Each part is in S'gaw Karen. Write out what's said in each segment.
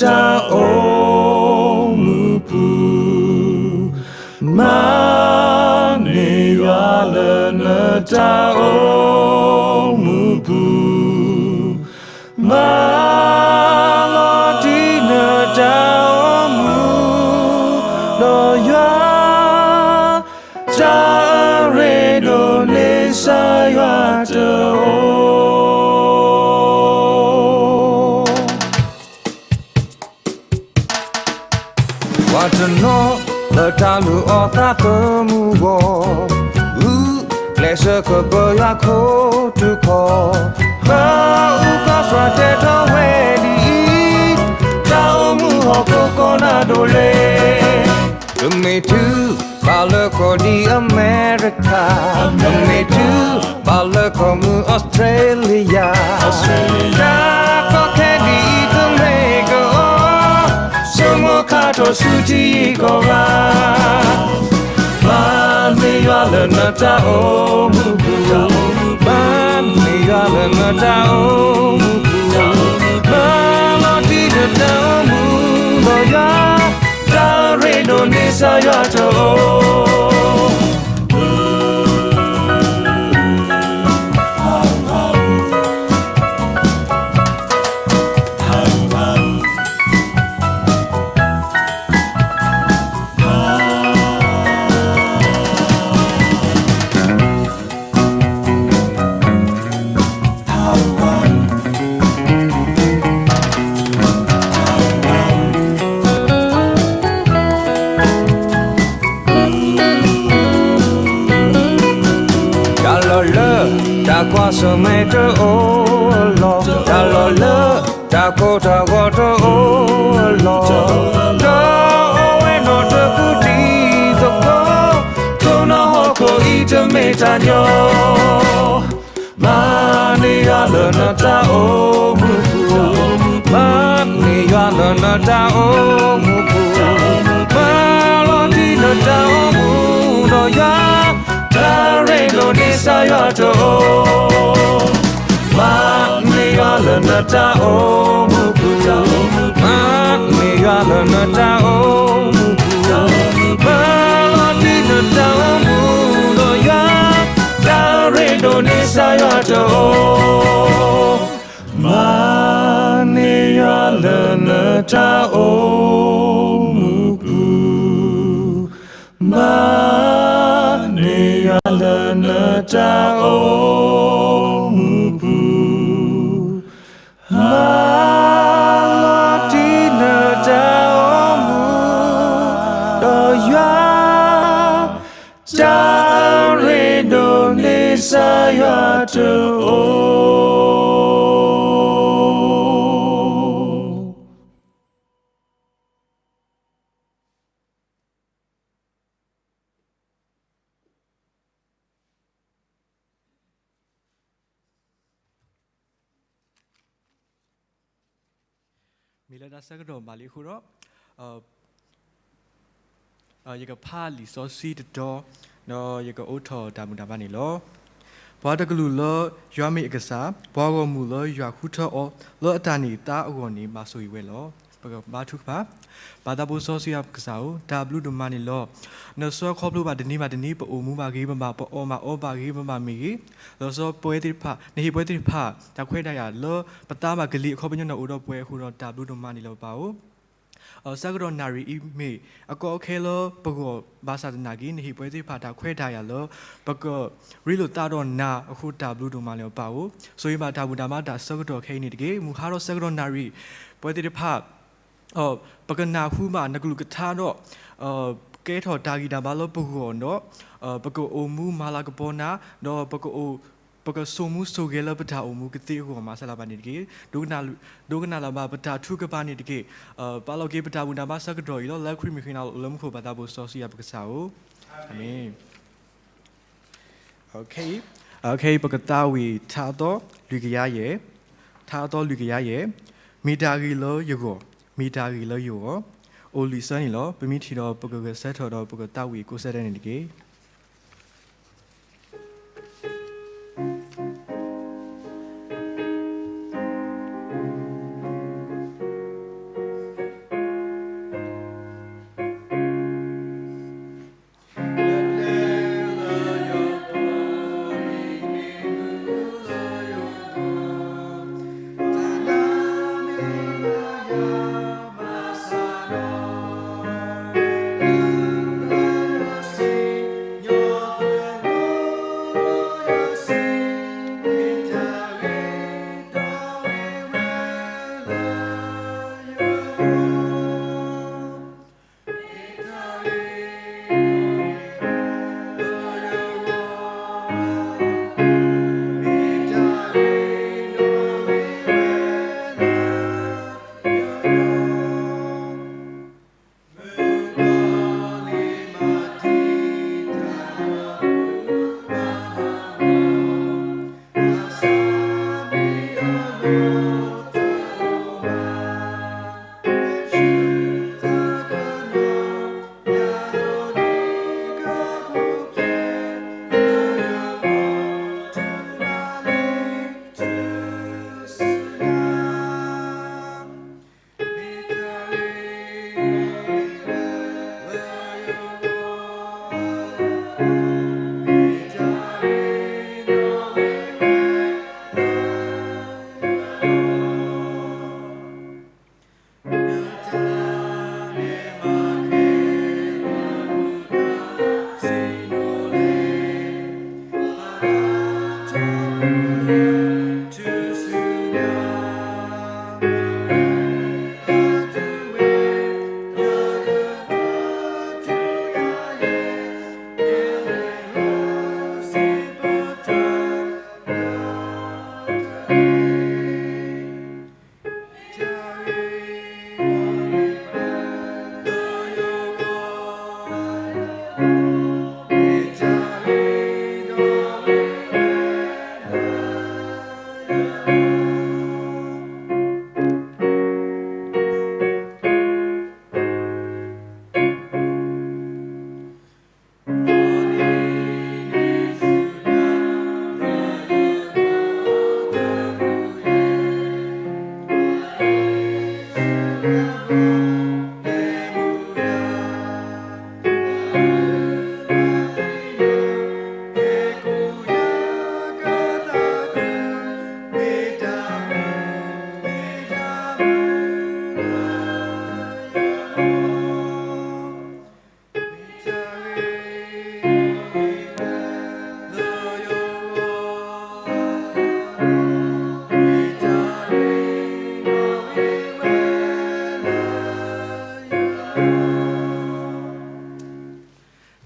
တၢ်အိၣ်မူပူၤ, မၤန့ၢ်ယွၤလၢနတၢ်အိၣ်မူပူၤ, မၤလီၤတံၢ်နတၢ်အိၣ်မူ, ဒီးယွၤ တၢ်အရ့ဒိၣ်န့ၣ် ကစၢ်ယွၤတအိၣ်. ပှၤတနီၤလၢတၢ်လုၢ်အီၣ်သးသမူအဂီၢ်, ဂုာ်ကျဲးစၢးကပၢၤယွၤခိၣ်ထူၣ်ကီၢ်, ပၢ်အူကီၢ်စှၤတဲထီၣ်ဝဲဒ်အံၤ, တၢ်အိၣ်မူဟီၣ်ခိၣ်ကီၢ်နၢ်ဒိၣ်လၢ ပမ့ၢ်တုၤဘၣ်လၢကီၢ်ဒ်အမဲရကၤ, ပမ့ၢ်တုၤဘၣ်လၢကီၢ်မုၢ်အီစထြ့လယါ, တၢ်ကီခဲဒ်အံၤတမ့ၢ်ကအိၣ်, ဆိကမိၣ်ခါထီၣ်ဆူထံဂုၤကီၢ်ဂၤ, မၤန့ၢ်ယွၤလၢနတၢ်အိၣ်မူပူၤ, မၤန့ၢ်ယွၤလၢနတၢ်အိၣ်မူပူၤ, မၤလီၤတံၢ်နတၢ်အိၣ်မူ, ဒီးယွၤ တၢ်အရ့ဒိၣ်န့ၣ် ကစၢ်ယွၤတအိၣ်. တၢ်လီၢ်လၢတၢ်ကွၢ်ဆၢၣ်မဲာ်တအိၣ်အလီၢ်, တၢ်လီၢ်လၢတၢ်ကိၢ်တၢ်ဂီၤတအိၣ်အလီၢ်, ဒီးအိၣ်ဝဲနီၢ်တကူၣ်တံၤသကိး, ထိၣ်နီၣ်ဟီၣ်ခိၣ်အံၤတမ့ၢ်တၢ်ညီ မၤန့ၢ်ယွၤလၢနတၢ်အိၣ်မူပူၤ, မၤန့ၢ်ယွၤလၢနတၢ်အိၣ်မူပူၤ, မၤလီၤတံၢ်နတၢ်အိၣ်မူ, ဒီးယွၤ တၢ်ရ့ဒိၣ်န့ၣ် ကစၢ်ယွၤတအိၣ်. မၤန့ၢ်ယွၤလၢနတၢ်အိၣ်မူပူၤ, မၤန့ၢ်ယွၤလၢနတၢ်အိၣ်မူပူၤ, မၤလီၤတံၢ်နတၢ်အိၣ်မူ, ဒီးယွၤ တၢ်ရ့ဒိၣ်န့ၣ် ကစၢ်ယွၤတအိၣ်. မၤန့ၢ်ယွၤလၢနတၢ်အိၣ်မူပူၤ, မၤန့ၢ်ယွၤလၢနတၢ်အိၣ်မူပူၤ, မၤလီၤတံၢ်နတၢ်အိၣ်မူ, ဒီးယွၤ တၢ်ရ့ဒိၣ်န့ၣ် ကစၢ်ယွၤတအိၣ်. မ့ၢ်လၢတၢ်ဆၢကတီၢ်မၤလံအဃိဒီး, ယကဖးလံာ်စီဆှံတတီၤ, ဒီးယကအိးထီၣ်တၢ်ဘူၣ်တၢ်ဘါန့ၣ်လီၤ. ပှၤတကလုာ်လၢယွၤမ့ၢ်အကစၢ်, ပှၤဂီၢ်မုၢ်လၢယွၤဃုထၢအီၤလၢအတၢ်န့ၢ်သါအဂီၢ်န့ၣ် ဘၣ်ဆိၣ်ဂ့ၤဝဲလီၤ. ပကဘါထုကဖၣ်. ပၢ်သးဘိစီဆှံယွၤပကစၢ်ဧၢ, တၢ်ဘျုးဒိၣ်မးန့ၣ်လီၤ. နစီခီဖျိဘၣ်တနံၤဘၣ်တနံၤ ပအိၣ်မူဘၣ်ဂ့ၤ, ပဘၣ်ပအီၣ်ဘၣ်အီဘၣ်ဂ့ၤ, ပဘၣ်မ့ၢ်ဂ့ၤ, လီၤဆီပဝဲသ့ၣ်တဖၣ်, နဟ့ၣ်ပဝဲသ့ၣ်တဖၣ် တၢ်ခွဲးတၢ်ယာ်လၢပသးဘၣ်ကလံၤအခီပညီန့ၣ်အိၣ်ဒီးပှၤအဃိဒီး တၢ်ဘျုးဒိၣ်မးန့ၣ်လီၤပၢ်ဧၢ. ဆၢကတီၢ်နၣ်ရံၣ်အံၤမ့ၢ်အကီအခဲလၢပဂီၢ်ဘၣ်ဆၣ်သနာ်က့ နဟ့ၣ်ပဝဲသ့ၣ်တဖၣ်တၢ်ခွဲးတၢ်ယာ်လၢ ပကရ့လိာ်သးဒီးနၤအဃိ တၢ်ဘျုးဒိၣ်မးလၢပၢ်ဧၢ. ဆိၣ်ဂ့ၤဘၣ်တၢ်ဘူၣ်တၢ်ဘါတၢ်ဆၢကတီၢ်ခဲအံၤန့ၣ်တက့ၢ်. မုၢ်ဟါထီၣ်ဆၢကတီၢ်နၣ်ရံၣ် ပဝဲသ့ၣ်တဖၣ် ပကနၢ်ဟူဘၣ်နကလုၢ်ကထါဒီး ကဲထီၣ်တၢ်ဂံၢ်တၢ်ဘါလၢပဂီၢ်ဒီး ပကအိၣ်မူမၤလၤကပီၤနၤ, ဒီးပကအိၣ်, ပကစိာ်မူစိာ်ဂဲၤလၢပတၢ်အိၣ်မူကသ့အဂီၢ် မၤစၢၤလၢၤဘၣ်န့ၣ်တက့ၢ်. ဒိကနၣ်, ဒိကနၣ်လၢၤဘၣ်ပတၢ်ထုကဖၣ်န့ၣ်တက့ၢ်. ပာ်လီၤက့ၤပတၢ်ဘူၣ်တၢ်ဘါဆၢကတီၢ်အံၤလီၤ. လၢခရံာ်မံၤဃ့နၤလၢမူခိၣ် ပၢ်သးဘိစီဆှံယွၤပကစၢ်ဧၢ. အၤမ့ၣ်. ပကသးဝံၣ်ထါအသီလွံၢ်ကယၤယဲၢ်, ထါအသီလွံၢ်ကယၤယဲၢ်, မ့ၢ်တၢ်ဂ့ၤလၢယဂီၢ်, မ့ၢ်တၢ်ဂ့ၤလၢယဂီၢ်, အိၣ်လံာ်ဆၢန့ၣ်လီၤ. ပမ့ၢ်ထံၣ်ဒီး ပကဂဲၤဆၢထၢၣ်ဒီးပကသးဝံၣ်ကိးဆၢဒဲးန့ၣ်တက့ၢ်.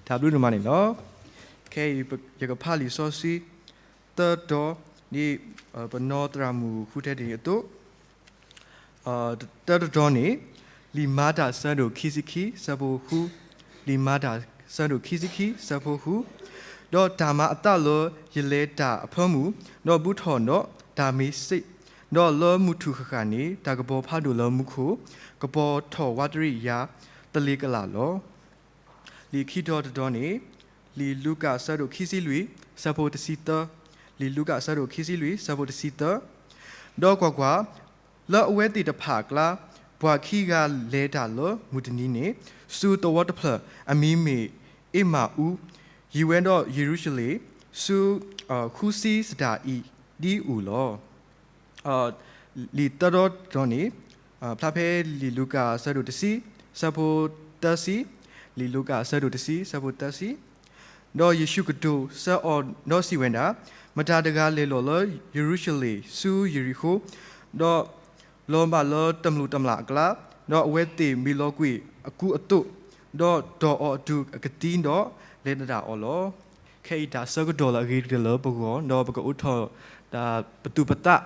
တၢ်ဘျုးဒိၣ်မးန့ၣ်လီၤ. ခဲအံၤ ယကဖးလံာ်စီဆှံ သၢတီၤ ဒ်ပနီၢ်သရၣ်မုၣ်ဃုထၢတ့ၢ်အသိး, တၢတတီၤန့ၣ် လံာ်မၤတၢ်ဆၢဒိၣ်ခံဆံခံ ဆၢဖိဃု, လံာ်မၤတၢ်ဆၢဒိၣ်ခံဆံခံ ဆၢဖိဃု, ဒီးတၢ်မၤအသးလၢယလဲၤတၢ်အဖၢမုၢ်, ဒီးဘူးထီၣ်ဒီးဒၤမ့းစ့း, ဒီးလၢမုၢ်ထူၣ်ဃၣ်ဃၣ်န့ၣ် တၢ်ကပီၤဖးဒိၣ်လၢမူခိၣ်, ကပီၤထီၣ်ဝးတရံးယၤသလ့ၤကလာ်လီၤ. လံာ်ခံတီၤတတီၤန့ၣ် လံာ်လူၤကၣ်အဆၢဒိၣ်ခံဆံလွံၢ် ဆၢဖိတဆံသၢ, လံာ်လူၤကၣ်အဆၢဒိၣ်ခံဆံလွံၢ် ဆၢဖိတဆံသၢ, ဒီးကွၢ်ကွၢ်, လၢအဝဲသ့ၣ်တဖၣ်အကျါ ပှၤခံဂၤလဲၤတၢ်လၢမုၢ်တနံၤန့ၣ် ဆူသဝီတဖျၢၣ် အမံၤမ့ၢ်အ့မၤအူ, ယံၤဝဲဒီးယရူၤၡလ့ၣ် ဆူဃူစံစတၢ်အံၤဒ်အူၣ်လီၤ. လံာ်သၢတီၤတတီၤန့ၣ် ဖျါဖဲလံာ်လူၤကၣ်အဆၢဒိၣ်တဆံ ဆၢဖိသၢဆံ, လံာ်လူၤကၣ်အဆၢဒိၣ်တဆံ ဆၢဖိသၢဆံ, ဒီးယ့ၣ်ၡူးကတိၤဆၢအီၤဒီးစံးဝဲဒၣ်, မတၤတဂၤလဲၤလီၤလၢယရူၤၡလ့ၣ်ဆူယရံၤဃိၣ်, ဒီးလီၤဘၣ်လၢတမျိးတမျာ်အကျါ, ဒီးအဝဲသ့ၣ်မ့ၢ်လီၤကွံာ်အကူအသိး, ဒီးတီၢ်အီၤအတုၤအကသံဒီးလဲၤတဒၣ်အီၤလီၤ. ခဲအံၤတၢ်ဆၢကတီၢ်လၢအဂ့ၤကတၢၢ်လၢပဂီၢ်, ဒီးပကအိးထီၣ်တၢ်ပသူၣ်ပသး,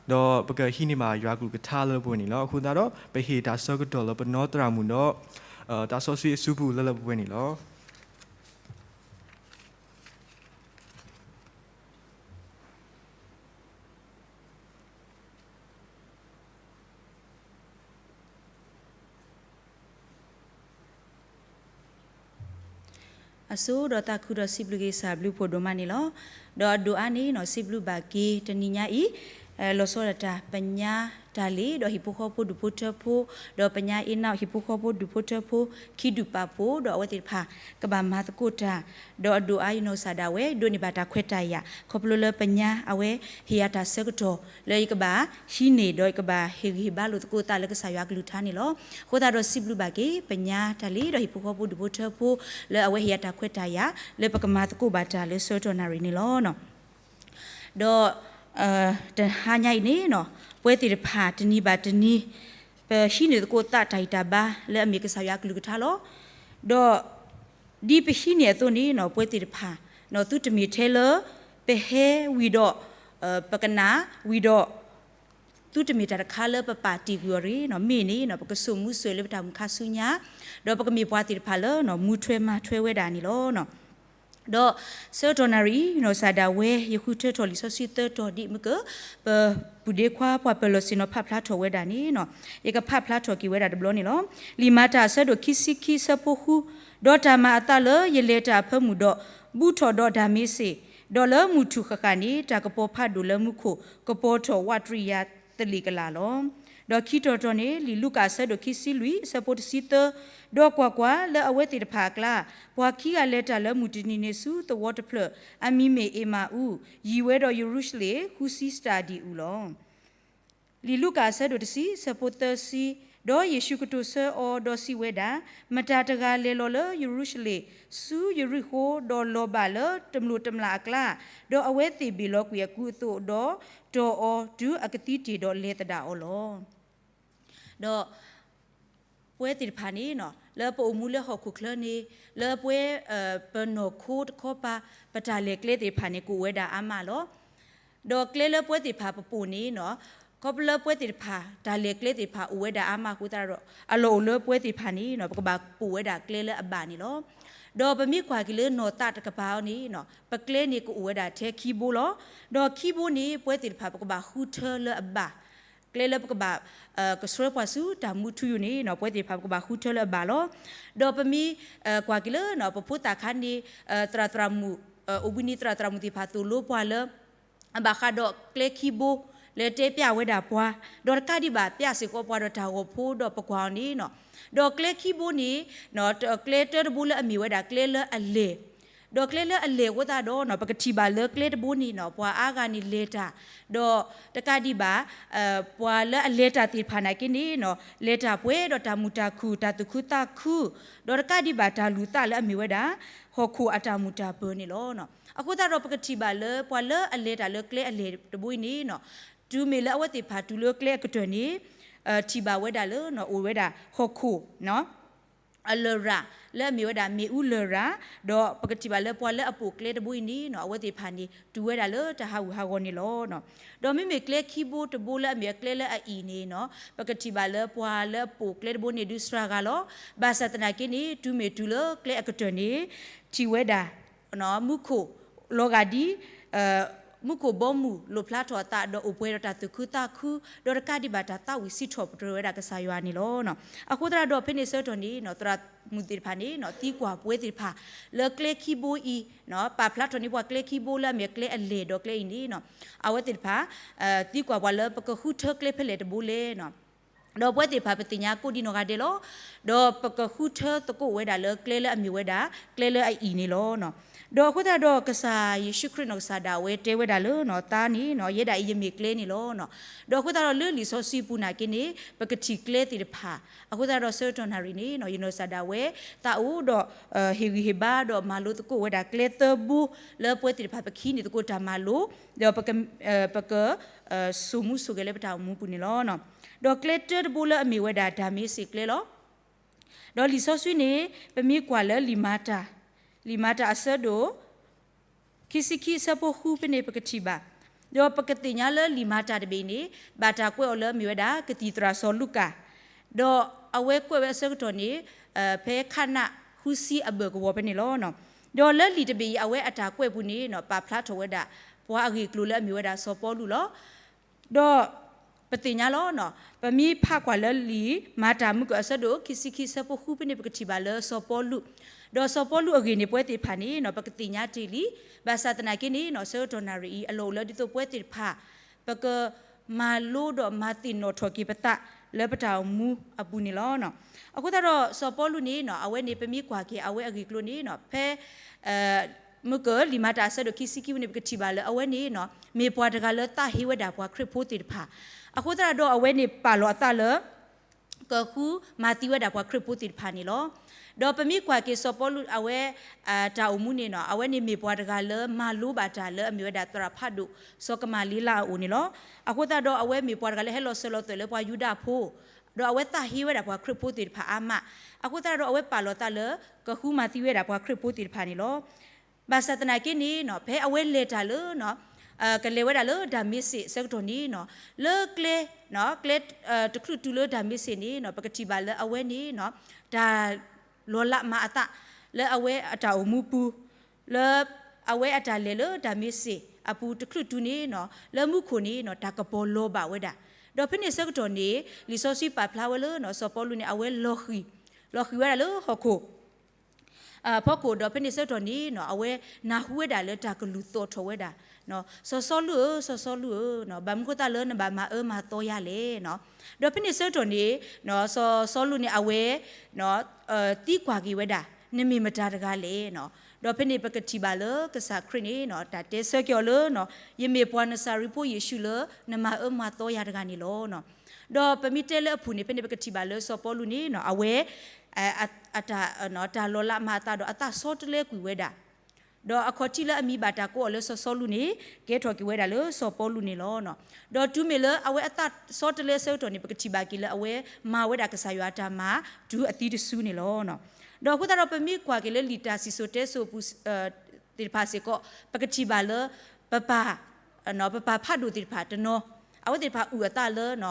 ဒီးပကဟံးန့ၢ်ဘၣ်ယွၤကလုၢ်ကထါလၢပဝဲန့ၣ်လီၤ. အဃိသတးဒီး ပဟ့ၣ်တၢ်ဆၢကတီၢ်လၢပနီၢ်သရၣ်မုၣ်ဒီး တၢ်စီဆှံအစုပူၤလၢလၢပဝဲန့ၣ်လီၤ. အစိဒီးသးခုဒီးစံးဘျုးက့ၤကစၢ်ဘျုးဖှိၣ်ဒိၣ်မးန့ၣ်လီၤ. ဒီးအဒိၣ်အါန့ၣ်နီၢ် စံးဘျုးဘၣ်က့ၤတနံၤညါအံၤ လီၤဆီဒၣ်တၢ်ပညါတၢ်လ့ၣ် ဒီးဟံၣ်ဖိဃီဖိဒူၣ်ဖိထၢဖိ, ဒီးပညါအ့နီၣ်ဟံၣ်ဖိဃီဖိဒူၣ်ဖိထၢဖိ ခံဒူၣ်ပာ်ဖှိၣ် ဒီးအဝဲသ့ၣ်တဖၣ် ကဘၣ်မၤသကိးတၢ်, ဒီးအဒိၣ်အါအံၤနီၢ်ကစၢ်ဒၣ်ဝဲ ဒိးန့ၢ်ဘၣ်တၢ်ခွဲးတၢ်ယာ် ခီဖျိလၢပညါအဝဲ ဟ့ၣ်ယၤတၢ်ဆၢကတီၢ် လၢယကဘၣ်ဟံးန့ၢ် ဒီးယကဘၣ်ဟ့ၣ်ဂံၢ်ဟ့ၣ်ဘါလိာ်သကိးသးလၢကစၢ်ယွၤကလုၢ်ကထါန့ၣ်လီၤ. အဃိသတးဒီးစံးဘျုးဘၣ်က့ၤ ပညါတၢ်လ့ၣ် ဒီးဟံၣ်ဖိဃီဖိဒူၣ်ဖိထၢဖိ လၢအဝဲဟ့ၣ်ယၤတၢ်ခွဲးတၢ်ယာ် လၢပကမၤသကိးဘၣ်တၢ်လၢဆၢကတီၢ်နၣ်ရံၣ်န့ၣ်လီၤ. ဒီး တဟါညါအံၤန့ၣ်နီၢ် ပဝဲသ့ၣ်တဖၣ်တနံၤဘၣ်တနံၤ ပဟံးန့ၢ်သကိးသးတၢ်ဂံၢ်တၢ်ဘါ လၢအမ့ၢ်ကစၢ်ယွၤကလုၢ်ကထါလီၤ. ဒီး ဒ်ပဟံးန့ၢ်အသိးန့ၣ်နီၢ် ပဝဲသ့ၣ်တဖၣ် သုတမ့ၢ်ထဲလၢ ပဟဲဝံၤဒီး ပကနၣ်ဝံၤဒီး သုတမ့ၢ်တၢ်တခါလၢပပာ်တ့ၢ်ကွံာ်အီၤတဂ့ၤ, မ့ၢ်န့ၣ် ပကစိာ်မူစိာ်လၢပတၢ်မုၢ်ခါဆူညါ, ဒီးပကမ့ၢ်ပှၤသ့ၣ်တဖၣ်လၢ မူထွဲမၤထွဲဝဲဒၣ်န့ၣ်လီၤ. ဒီးဆၢကတီၢ်နၣ်ရံၣ် နီၢ်ကစၢ်ဒၣ်ဝဲ ယဃုထၢထီၣ်လံာ်စီဆှံသၢတီၤဒ်မုၢ်က ပပုၢ်ဒ့ခွါပှၤပၢၢ်လီၢ်ဆ့ၣ်နီၤဖးဖျါထီၣ်ဝဲဒၣ်န့ၣ် ယကဖးဖျါထီၣ်က့ၤဝဲဒၣ်တဘျီန့ၣ်လီၤ. လံာ်မၤတၢ်အဆၢဒိၣ်ခံဆံခံဆၢဖိဃု, ဒီးတၢ်မၤအသးလၢယလဲၤတၢ်အဖၢမုၢ်ဒီး ဘူးထီၣ်ဒီးဒၤမ့းစ့း, ဒီးလၢမုၢ်ထူၣ်ဃၣ်ဃၣ်န့ၣ် တၢ်ကပီၤဖးဒိၣ်လၢမူခိၣ် ကပီၤထီၣ်ဝးတရံးယၤသလ့ၣ်ကလာ်လီၤ. ဒီးခံတီၤတီၤန့ၣ် လံာ်လူၤကၣ်အဆၢဒိၣ်ခံဆံလွံၢ် အဆၢဖိတဆံသၢ, ဒီးကွၢ်ကွၢ်, လၢအဝဲသ့ၣ်တဖၣ်အကျါ ပှၤခံဂၤလဲၤတၢ်လၢမုၢ်တနံၤန့ၣ်ဆူသဝီတဖျၢၣ် အမံၤမ့ၢ်အ့မၤအူ, ယံၤဝဲဒီးယရူၤၡလ့ၣ် ဃုဆံစတၢ်ဒံၣ်အူလီၤ. လံာ်လူၤကၣ်အဆၢဒိၣ်တဆံ ဆၢဖိသၢဆံ, ဒီးယ့ၣ်ရှူးကတိၤဆၢအီၤ, ဒီးစံးဝဲဒၣ်, မတၤတဂၤလဲၤလီၤလၢယရူၤၡလ့ၣ်, ဆူယရံၣ်ဃိ, ဒီးလီၤဘၣ်လၢတမျိာ်တမျာ်အကျါ, ဒီးအဝဲသ့ၣ်ဘ့ၣ်လီၤကွံာ်အကူအသိး, ဒီးတီၢ်အီၤတုၤအကသံတ့ၢ်, ဒီးလဲၤသဒၣ်အီၤလီၤ. ဒီးပဝဲသ့ၣ်တဖၣ်န့ၣ်, လၢပအိၣ်မူလၢဟီၣ်ခိၣ်ချၢန့ၣ်, လၢပဝဲပနီၢ်ခိတခီပၤ, ပတၢ်လဲၤကျဲသ့ၣ်တဖၣ်န့ၣ် ကအိၣ်ဝဲဒၣ်အါမးလီၤ. ဒီးကျဲလၢပဝဲသ့ၣ်တဖၣ်ပပိာ်န့ၣ်, ခီဖျိလၢပဝဲသ့ၣ်တဖၣ် တၢ်လဲၤကျဲသ့ၣ်တဖၣ်အိၣ်ဝဲဒၣ်အါမးအဃိသတးဒီး, အလီၢ်အိၣ်လၢပဝဲသ့ၣ်တဖၣ်န့ၣ်, ပကဘၣ်ပိာ်ဝဲဒၣ်ကျဲလၢအဘၣ်န့ၣ်လီၤ. ဒီးပမ့ၢ်ကွၢ်က့ၤလၢနီၢ်သးတကပၤအံၤန့ၣ်, ပကျဲန့ၣ်ကအိၣ်ဝဲဒၣ်ထဲခံဘိလီၤ. ဒီးခံဘိန့ၣ် ပဝဲသ့ၣ်တဖၣ်ပကဘၣ်ဃုထၢလၢအဘၣ် ကျဲလၢပကဘၣ်ကဆှၢပှၤဆူတၢ်မူထူယိာ်န့ၣ်, ပဝဲသ့ၣ်တဖၣ်ပကဘၣ်ဃုထၢလၢအဘၣ်လီၤ. ဒီးပမ့ၢ်ကွၢ်က့ၤလၢ ပဖိသၣ်ခါန့ၣ်, သရၣ်သရၣ်မုၣ်, အိၣ်ဘှံးနံၤသရၣ်သရၣ်မုၣ်သ့ၣ်တဖၣ်သိၣ်လိပှၤလၢ အဘၣ်ဃးဒီးကျဲခံဘိ လၢတဲပျးဝဲဒၣ်ပှၤ, ဒီးတကးဒံးဘၣ် ပျးစ့ၢ်ကီးပှၤဒီးတၢ်ဂီၤဖိဒီးပကွၢ်အီၤန့ၣ်, ဒီးကျဲခံဘိန့ၣ်, ကျဲတၢတဘိလၢအမ့ၢ်ဝဲဒၣ်ကျဲလၢအလဲၢ်, ဒီးကျဲလၢအလဲၢ်အဃိသတးဒီး ပကထံၣ်ဘၣ်လၢကျဲတဘိန့ၣ် ပှၤအါဂၤန့ၣ်လဲၤတၢ်, ဒီးတကးဒံးဘၣ် ပှၤလၢအလဲၤတၢ်သ့ၣ်တဖၣ်နာ်က့န့ၣ်, လဲၤတၢ်ပှဲၤဒီးတၢ်မုာ်တၢ်ခုၣ် တၢ်သူၣ်ခုသးခု, ဒီးတကးဒံးဘၣ်တၢ်လူၤသးလၢအမ့ၢ်ဝဲဒၣ် ဟီၣ်ခိၣ်အတၢ်မုာ်တၢ်ပၢၤန့ၣ်လီၤ. အဃိသတးဒီးပကထံၣ်ဘၣ်လၢပှၤလၢအလဲၤတၢ်လၢကျဲအလဲၢ်တဘိအံၤန့ၣ်, တုၤမ့ၢ်လၢအဝဲသ့ၣ်တဖၣ်တုၤလၢကျဲအကတၢၢ်န့ၣ်, ထံၣ်ဘၣ်ဝဲဒၣ်လၢအိၣ်ဝဲဒၣ်ဟီၣ်ခိၣ် အလရာ် လၢအမ့ၢ်ဝဲဒၣ်မ့ၣ်အူလရာ်, ဒီးပကထံၣ်ဘၣ်လၢပှၤလၢအပိာ်ကျဲတဘိအံၤန့ၣ် အဝဲသ့ၣ်တဖၣ်န့ၣ်တုၤဝဲဒၣ်လၢတၢ်ဟးဂူာ်ဟးဂီၤန့ၣ်လီၤ. ဒီးမ့မ့ၢ်ကျဲခံဘိတဘိလၢအမ့ၢ်အကျဲလၢအအံၣ်န့ၣ်, ပကထံၣ်ဘၣ်လၢပှၤလၢအပိာ်ကျဲတဘိန့ၣ်ဒုးစှၤဂၤလီၤ. ဘၣ်ဆၣ်သနာ်က့န့ၣ် တုၤမ့ၢ်တုၤလၢကျဲအကတၢၢ်န့ၣ်, ထံၣ်ဝဲဒၣ် မူခိၣ်လီၤဂာ်ဒ် မူခိၣ်ဘီမုၢ်လိၣ်ဖျါထီၣ်အသး ဒီးအိၣ်ပှဲၤဒီးတၢ်သူၣ်ခုသးခု, ဒီးတကးဒံးဘၣ်တၢ်သးဝံၣ်စံးထီၣ်ပတြၢၤဝဲဒၣ်ကစၢ်ယွၤန့ၣ်လီၤ. အဃိသတးဒီးဖဲန့ၣ်ဆၢကတီၢ်န့ၣ် သရၣ်မုၣ်သ့ၣ်တဖၣ်န့ၣ် သံကွၢ်ပဝဲသ့ၣ်တဖၣ် လၢကျဲခံဘိအံၤ, ပာ်ဖျါထီၣ်န့ၢ်ပှၤကျဲခံဘိလၢအမ့ၢ်ကျဲအလဲၢ်ဒီးကျဲအံၤန့ၣ်, အဝဲသ့ၣ်တဖၣ် သံကွၢ်ပှၤလၢပကဃုထၢကျဲဖဲလဲၣ်တဘိလဲၣ် ဒီးပဝဲသ့ၣ်တဖၣ်ပသ့ၣ်ညါကိးဒံနီၢ်ဂၤဒဲးလီၤ. ဒီးပကဃုထၢသကိးဝဲဒၣ်လၢကျဲလၢအမ့ၢ်ဝဲဒၣ် ကျဲလၢအအံၣ်န့ၣ်လီၤ. ဒီးအဃိသတးဒီးကစၢ်ယ့ၣ်ၡူးခရံာ်နီၢ်ကစၢ်ဒၣ်ဝဲတဲဝဲဒၣ်လၢ သးန့ၣ် ယဲဒၣ်အံၤယမ့ၢ်ကျဲန့ၣ်လီၤ. ဒီးအဃိသတးဒီးလၢလံာ်စီဆှံပူၤနာ်က့န့ၣ် ပကထံၣ်ကျဲသ့ၣ်တဖၣ်, အဃိသတးဒီးဆၢကတီၢ်နၣ်ရံၣ်န့ၣ် ယနီၢ်ကစၢ်ဒၣ်ဝဲ သးအိၣ်ဒီး ဟ့ၣ်ဂံၢ်ဟ့ၣ်ဘါဒီးမၤလိသကိးဝဲဒၣ်ကျဲသၢဘိ လၢပဝဲသ့ၣ်တဖၣ်ပကဟံးန့ၢ်သကိးတၢ်မၤလိ, ဒီး ပက စိာ်မူစိာ်ဂဲၤလၢပတၢ်အိၣ်မူပူၤန့ၣ်လီၤ. ဒီးကျဲတၢတဘိလၢအမ့ၢ်ဝဲဒၣ်ဒၤမ့းစ့းကျဲလီၤ. ဒီးလံာ်စီဆှံန့ၣ် ပမ့ၢ်ကွၢ်လၢလံာ်မၤတၢ်, လံာ်မၤတၢ်အဆၢဒိၣ် ခံဆံခံအဆၢဖိဃုဖဲန့ၣ် ပကထံၣ်ဘၣ်, ဒီးပကသ့ၣ်ညါလၢလံာ်မၤတၢ်တဘ့ၣ်အံၤန့ၣ် ဘၣ်တၢ်ကွဲးအီၤလၢအမ့ၢ်ဝဲဒၣ် ကသံၣ်သရၣ်စီၤလူၤကၣ်, ဒီးအဝဲကွဲးဝဲအဆၢကတီၢ်န့ၣ် ဖဲခးနးဃုဆံအဘၢၣ်ကဝီၤဖဲန့ၣ်လီၤ. ဒီးလၢလံာ်တဘ့ၣ်အံၤ အဝဲအတၢ်ကွဲးပူၤန့ၣ် ပာ်ဖျါထီၣ်ဝဲဒၣ် ပှၤအဂ့ၢ်အကျိၤလၢအမ့ၢ်ဝဲဒၣ်စီၤပီလူးလီၤ. ဒီးပသ့ၣ်ညါလီၤ, ပမ့ၢ်ဖးကွၢ်လၢလံာ်မၤတၢ်မုၢ်ကၢၢ်အဆၢဒိၣ် ခံဆံခံအဆၢဖိဃုဖဲန့ၣ် ပကထံၣ်ဘၣ်လၢစီၤပီလူး, ဒီးစီၤပီလူးအဂ့ၢ်န့ၣ် ပဝဲသ့ၣ်တဖၣ်န့ၣ် ပကသ့ၣ်ညါတ့ၢ်လံ, ဘၣ်ဆၣ်သနာ်က့န့ၣ် ဆၢကတီၢ်နၣ်ရံၣ်အံၤ အလီၢ်အိၣ်လၢဒ်သိးပဝဲသ့ၣ်တဖၣ် ပကမၤလိဒီးမၤသ့ၣ်နီၣ်ထီၣ်က့ၤပသး လၢပတၢ်အိၣ်မူအပူၤန့ၣ်လီၤ. အဃိသတးဒီးစီၤပီလူးန့ၣ် အဝဲန့ၣ် ပမ့ၢ်ကွၢ်က့ၤအဝဲအဂ့ၢ်အကျိၤန့ၣ် ဖဲ မုၢ်ကၢၢ်လံာ်မၤတၢ်အဆၢဒိၣ်ခံဆံခံပူၤန့ၣ် ပကထံၣ်ဘၣ်လၢအဝဲန့ၣ် မ့ၢ်ပှၤတဂၤလၢသးဟ့ဝဲဒၣ်ပှၤခရံာ်ဖိသ့ၣ်တဖၣ်, အဃိသတးဒီးအဝဲန့ၣ်ပာ်လီၤအသးလၢ ကဃုမၤသံဝဲဒၣ်ပှၤခရံာ်ဖိသ့ၣ်တဖၣ်န့ၣ်လီၤ. ဒီးပမ့ၢ်ကွၢ်က့ၤစီၤပီလူးအဝဲ တၢ်အိၣ်မူန့ၣ် အဝဲန့ၣ်မ့ၢ်ပှၤတဂၤလၢမၤလိဘၣ်တၢ်လၢအမ့ၢ်ဝဲဒၣ်သရၣ်ဖးဒိၣ် စီၤကမၤလ့လးအအိၣ်န့ၣ်လီၤ. အဃိသတးဒီးအဝဲမ့ၢ်ပှၤတဂၤလၢဟဲလီၤစၢၤလီၤသွဲၣ်လၢပှၤယူဒၤဖိ, ဒီးအဝဲသးဟ့ဝဲဒၣ်ပှၤခရံာ်ဖိသ့ၣ်တဖၣ်အါမး, အဃိသတးဒီးအဝဲပာ်လီၤသးလၢ ကဃုမၤသံဝဲဒၣ်ပှၤခရံာ်ဖိသ့ၣ်တဖၣ်န့ၣ်လီၤ. ဘၣ်ဆၣ်သနာ်က့န့ၣ် ဖဲအဝဲလဲၤတၢ်လၢ ကလဲၤဝဲဒၣ်လၢဒၤမ့းစ့းအဆၢကတီၢ်န့ၣ် လၢကျဲ ကျဲတချုးတုၤလၢဒၤမ့းစ့းန့ၣ် ပကထံၣ်ဘၣ်လၢအဝဲန့ၣ် တၢ်လီၤလးမၤအသး လၢအဝဲအတၢ်အိၣ်မူပူၤ လၢအဝဲအတၢ်လဲၤလၢဒၤမ့းစ့းအပူၤတချုးတုၤန့ၣ် လၢမူခိၣ်န့ၣ် တၢ်ကပီၤလီၤဘၣ်ဝဲဒၣ်, ဒီးဖဲန့ၣ်ဆၢကတီၢ်န့ၣ် လံာ်စီဆှံပာ်ဖျါဝဲလၢ စီၤပီလူးန့ၣ် အဝဲလီၤဃံၤ လီၤဃံၤဝဲဒၣ်လၢဟီၣ်ခိၣ် ဖီခိၣ် ဒီးဖဲန့ၣ်ဆၢကတီၢ်န့ၣ် အဝဲနၢ်ဟူဝဲဒၣ်လၢတၢ်ကလုၢ်သီၣ်ထီၣ်ဝဲဒၣ်, စီၤစီလူးဧၢ, စီၤစီလူးဧၢ, ဘၣ်မနုၤဃိသတးလၢနဘၣ်မၤအၢမၤသီယၤလဲၣ်. ဒီးဖဲန့ၣ်ဆၢကတီၢ်န့ၣ် စီၤစီလူးန့ၣ် အဝဲ သံကွၢ်က့ၤဝဲဒၣ် နမ့ၢ်မတၤတဂၤလဲၣ်. ဒီးဖဲန့ၣ်ပကထံၣ်ဘၣ်လၢကစၢ်ခရံာ်န့ၣ် တၢ်တဲဆၢက့ၤအီၤလၢ ယမ့ၢ်ပှၤနစၤရ့းဖိယ့ၣ်ၡူးလၢနမၤအၢမၤသီယၤတဂၤန့ၣ်လီၤ. ဒီးပမ့ၢ်တဲလၢအပူၤန့ၣ် ဖဲန့ၣ်ပကထံၣ်ဘၣ်လၢစီၤပီလူးန့ၣ် အဝဲ အတၢ် တၢ်လီၤလးမၤအသးဒီးအသးဆီတလဲကွံာ်ဝဲဒၣ် ဒီးအခီၣ်ထံးလၢအမံၤဘၣ်တၢ်ကိးအီၤလၢစီၤစီလူးန့ၣ် ကဲထီၣ်က့ၤဝဲဒၣ်လၢစီၤပီလူးန့ၣ်လီၤ. ဒီးတုၤမ့ၢ်လၢအဝဲအသးဆီတလဲအဆၢကတီၢ်န့ၣ် ပကထံၣ်ဘၣ်က့ၤလၢအဝဲမၤဝဲဒၣ်ကစၢ်ယွၤအတၢ်မၤတုၤအသံတစုန့ၣ်လီၤ. ဒီးအဃိသတးဒီးပမ့ၢ်ကွၢ်က့ၤလၢလံာ်တၢ်စံၣ်စိၤတဲစိၤပူၤ သ့ၣ်တဖၣ်စ့ၢ်ကီး ပကထံၣ်ဘၣ်လၢ ပပၢ် ပပၢ်ဖးဒိၣ်သ့ၣ်တဖၣ်တနီၤ အဝဲသ့ၣ်တဖၣ်အုၣ်အသးလၢ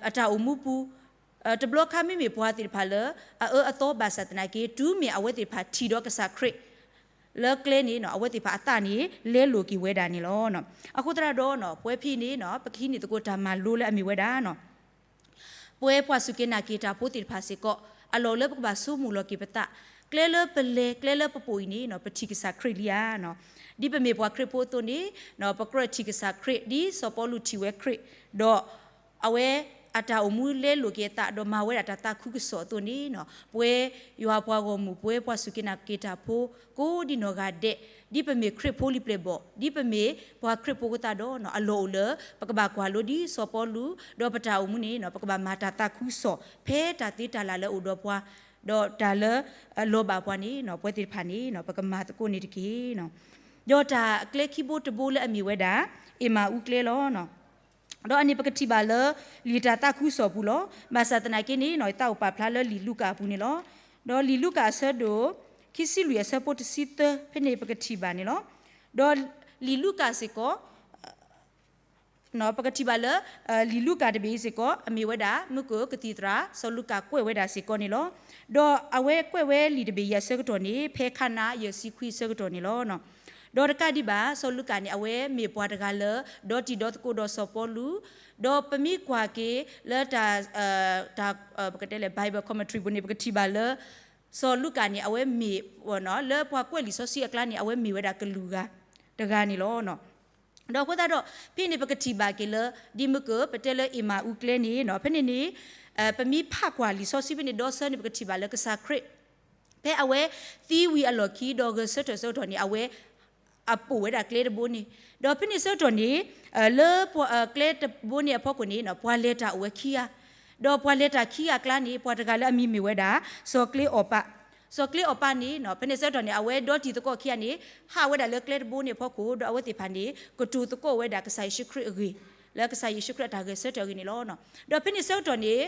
အတၢ်အိၣ်မူပူၤ တဘျီခါမ့မ့ၢ်ပှၤသ့ၣ်တဖၣ်လၢ အအၢအသီဘၣ်ဆၣ်သနာ်က့ တုၤမ့ၢ်အဝဲသ့ၣ်တဖၣ်ထံၣ်ဒီးကစၢ်ခရံာ် လၢကျဲန့ၣ် အဝဲသ့ၣ်တဖၣ်အသးန့ၣ် လဲလိာ်က့ၤဝဲဒၣ်န့ၣ်လီၤ. အဃိသတးဒီး ပဝဲဖဲအံၤန့ၣ် ပကဟံးန့ၢ်သကိးတၢ်မၤလိလၢအမ့ၢ်ဝဲဒၣ် ပဝဲပှၤစူၢ်က့ၤနာ်က့ၤတၢ်ဖိသ့ၣ်တဖၣ်စ့ၢ်ကီး အလီၢ်အိၣ်လၢပကဘၣ်ဆိကမိၣ်လီၤက့ၤပသး ကျဲလၢပလဲၤ ကျဲလၢပပိာ်အံၤန့ၣ် ပထံၣ်ကစၢ်ခရံာ်လံဧါ. ဒ်ပမ့ၢ်ပှၤခရံာ်ဖိအသိးန့ၣ် ပကြၢးထံၣ်ကစၢ်ခရံာ် ဒ်စီၤပီလူးထံၣ်ဝဲခရံာ် ဒီး အဝဲအတၢ်အိၣ်မူလဲလိာ်က့ၤအသး ဒီးမၤဝဲဒၣ်တၢ်သးခုကစီၣ်အသိးန့ၣ် ပဝဲယွၤပှၤဂီၢ်မုၢ် ပဝဲပှၤစူၢ်က့ၤနာ်က့ၤတၢ်ဖိ ကိးဒံနီၢ်ဂၤဒဲး ဒ်ပမ့ၢ်ခရံာ်ဖိလံၤပျဲၢ်ဘီၣ် ဒ်ပမ့ၢ်ပှၤခရံာ်ဖိအဃိသတးဒီး အလီၢ်အိၣ်လၢ ပကဘၣ်ကွၢ်လိဒ်စီၤပီလူး ဒီးပတၢ်အိၣ်မူန့ၣ် ပကဘၣ်မၤတၢ်သးခုကစီၣ် ဖဲတၢ်သ့တၢ်လၢ်လၢအိၣ်ဒီးပှၤ ဒီးတၢ်လၢ လီၤဘၣ်ပှၤန့ၣ် ပဝဲသ့ၣ်တဖၣ်န့ၣ် ပကမၤသကိးန့ၣ်တက့ၢ်. ဒီးတၢ်ကျဲခံဘိတဘိလၢအမ့ၢ်ဝဲဒၣ် အ့မၤအူကျဲလီၤ. ဒီးအန့ၣ်ပကထံၣ်ဘၣ်လၢ လံာ်တၢ်သးခုကစီၣ်ပူၤလီၤ. ဘၣ်ဆၣ်သနာ်က့န့ၣ် ယသးအိၣ်ပာ်ဖျါလၢလံာ်လူၤကၣ်အပူၤန့ၣ်လီၤ. ဒီးလံာ်လူၤကၣ်အဆၢဒိၣ် ခံဆံလွံၢ်အဆၢဖိတဆံသၢ ဖဲန့ၣ်ပကထံၣ်ဘၣ်န့ၣ်လီၤ. ဒီးလံာ်လူၤကၣ်စ့ၢ်ကီး ပကထံၣ်ဘၣ်လၢ လံာ်လူၤကၣ်တဘ့ၣ်အံၤစ့ၢ်ကီး အမ့ၢ်ဝဲဒၣ် မုၢ်ကၢၢ်ကသံၣ်သရၣ် စီၤလူၤကၣ်ကွဲးဝဲဒၣ်စ့ၢ်ကီးန့ၣ်လီၤ. ဒီးအဝဲကွဲးဝဲလံာ်တဘ့ၣ်အံၤအဆၢကတီၢ်န့ၣ် ဖဲခါနၤယဲၢ်ဆံခွံအဆၢကတီၢ်န့ၣ်လီၤ. ဒီးတကးဒံးဘၣ် စီၤလူၤကၣ်န့ၣ် အဝဲမ့ၢ်ပှၤတဂၤလၢ ဒီတံၤဒီသကိးဒီးစီၤပီလူး, ဒီးပမ့ၢ်ကွၢ်က့ၤလၢတၢ် တၢ် ပကတဲလဲၣ် Bible commentary ပူၤန့ၣ် ပကထံၣ်ဘၣ်လၢ စီၤလူၤကၣ်န့ၣ် အဝဲမ့ၢ် လၢပှၤကွဲးလံာ်စီဆှံအကျါန့ၣ် အဝဲမ့ၢ်ဝဲဒၣ်ကလုာ်ဂၤတဂၤန့ၣ်လီၤ. ဒီးအဃိသတးဒီး ဖဲန့ၣ်ပကထံၣ်ဘၣ်က့ၤလၢ ဒ်မုၢ်ကၢၢ် ပတဲလၢအ့မၤအူကျဲန့ၣ် ဖဲန့ၣ်န့ၣ် ပမ့ၢ်ဖးကွၢ်လံာ်စီဆှံဖဲန့ၣ် ဒီးဆၢန့ၣ် ပကထံၣ်ဘၣ်လၢကစၢ်ခရံာ် ဖဲအဝဲသံဝံၤအလီၢ်ခံ ဒီးဂဲၤဆၢထၢၣ်ဆၢကတီၢ်န့ၣ် အဝဲ အပိာ်ဝဲဒၣ်ကျဲတဘိန့ၣ်, ဒီးဖဲန့ၣ်ဆၢကတီၢ်န့ၣ် လၢကျဲတဘိန့ၣ်အဖီခိၣ်န့ၣ် ပှၤလဲၤတၢ်အိၣ်ဝဲခံဂၤ, ဒီးပှၤလဲၤတၢ်ခံဂၤအကျါန့ၣ် ပှၤတဂၤလၢအမံၤမ့ၢ်ဝဲဒၣ် စီၤကျ့အီၣ်ပး, စီၤကျ့အီၣ်ပးန့ၣ် ဖဲန့ၣ်ဆၢကတီၢ်န့ၣ် အဝဲဒီတံၤသကိးခံဂၤန့ၣ် ဟးဝဲဒၣ်လၢကျဲတဘိန့ၣ်အဖီခိၣ် ဒီးအဝဲသ့ၣ်တဖၣ်န့ၣ် ကတိၤသကိးဝဲဒၣ်ကစၢ်ယ့ၣ်ၡူးခရံာ်အဂ့ၢ် လၢကစၢ်ယ့ၣ်ၡူးခရံာ်အတၢ်ဂဲၤဆၢထၢၣ်အဂ့ၢ်န့ၣ်လီၤ. ဒီးဖဲန့ၣ်ဆၢကတီၢ်န့ၣ်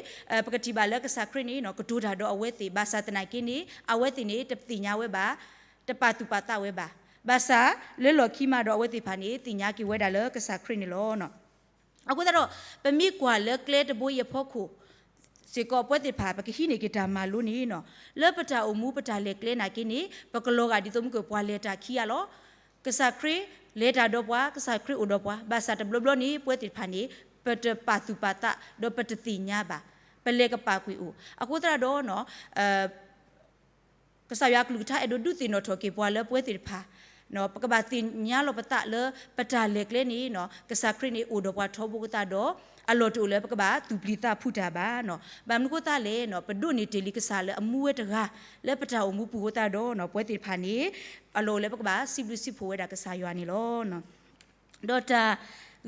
ပကထံၣ်ဘၣ်လၢကစၢ်ခရံာ်န့ၣ် ကတိၤတၢ်ဒီးအဝဲသ့ၣ် ဘၣ်ဆၣ်သနာ်က့န့ၣ် အဝဲသ့ၣ်န့ၣ် တသ့ၣ်ညါဝဲဘၣ်, တပာ်သူၣ်ပာ်သးဝဲဘၣ်. ဘၣ်ဆၣ်လၢလီၢ်ခံမးဒီးအဝဲသ့ၣ်တဖၣ်န့ၣ် သ့ၣ်ညါက့ၤဝဲဒၣ်လၢကစၢ်ခရံာ်န့ၣ်လီၤ. အဃိသတးဒီး ပမ့ၢ်ကွၢ်လၢကျဲတဘိအံၤအဖီခိၣ်စ့ၢ်ကီး ပဝဲသ့ၣ်တဖၣ် ပကဟံးန့ၢ်က့ၤတၢ်မၤလိန့ၣ် လၢပတၢ်အိၣ်မူပတၢ်လဲၤကျဲနာ်က့န့ၣ် ပကလီၤဂာ်ဒ်သိးမုၢ်ကၢၢ်ပှၤလဲၤတၢ်ခံဂၤလီၤ. ကစၢ်ခရံာ်လဲၤတၢ်ဒီးပှၤ, ကစၢ်ခရံာ်အိၣ်ဒီးပှၤ, ဘၣ်ဆၣ်တဘျီဘျီန့ၣ် ပဝဲသ့ၣ်တဖၣ်န့ၣ် ပတပာ်သူၣ်ပာ်သး ဒီးပတသ့ၣ်ညါဘၣ်, ပလဲၤကပာ်ကွံာ်အိၣ်. အဃိသတးဒီး ကစၢ်ယွၤအကလုၢ်ကထါအဲၣ်ဒိးဒုးသ့ၣ်နီၣ်ထီၣ်က့ၤပှၤလၢပဝဲသ့ၣ်တဖၣ် ပကဘၣ်သ့ၣ်ညါလီၤပသးလၢပတၢ်လဲၤကျဲန့ၣ် ကစၢ်ခရံာ်န့ၣ်အိၣ်ဒီးပှၤထီဘိအဃိသတးဒီး အလီၢ်တအိၣ်လၢပကဘၣ်သူၣ်ပျံၤသးဖုးတၢ်ဘၣ်. ဘၣ်မနုၤအဃိသတးလဲၣ်, ပဒိးန့ၢ်တ့ၢ်လံကစၢ်လၢအမူဝဲတဂၤ လၢပတၢ်အိၣ်မူပူၤအဃိသတးဒီး ပဝဲသ့ၣ်တဖၣ်န့ၣ် အလီၢ်အိၣ်လၢပကဘၣ်စံးဘျုးစံးဖှိၣ်ဝဲဒၣ်ကစၢ်ယွၤန့ၣ်လီၤ. ဒီးတၢ်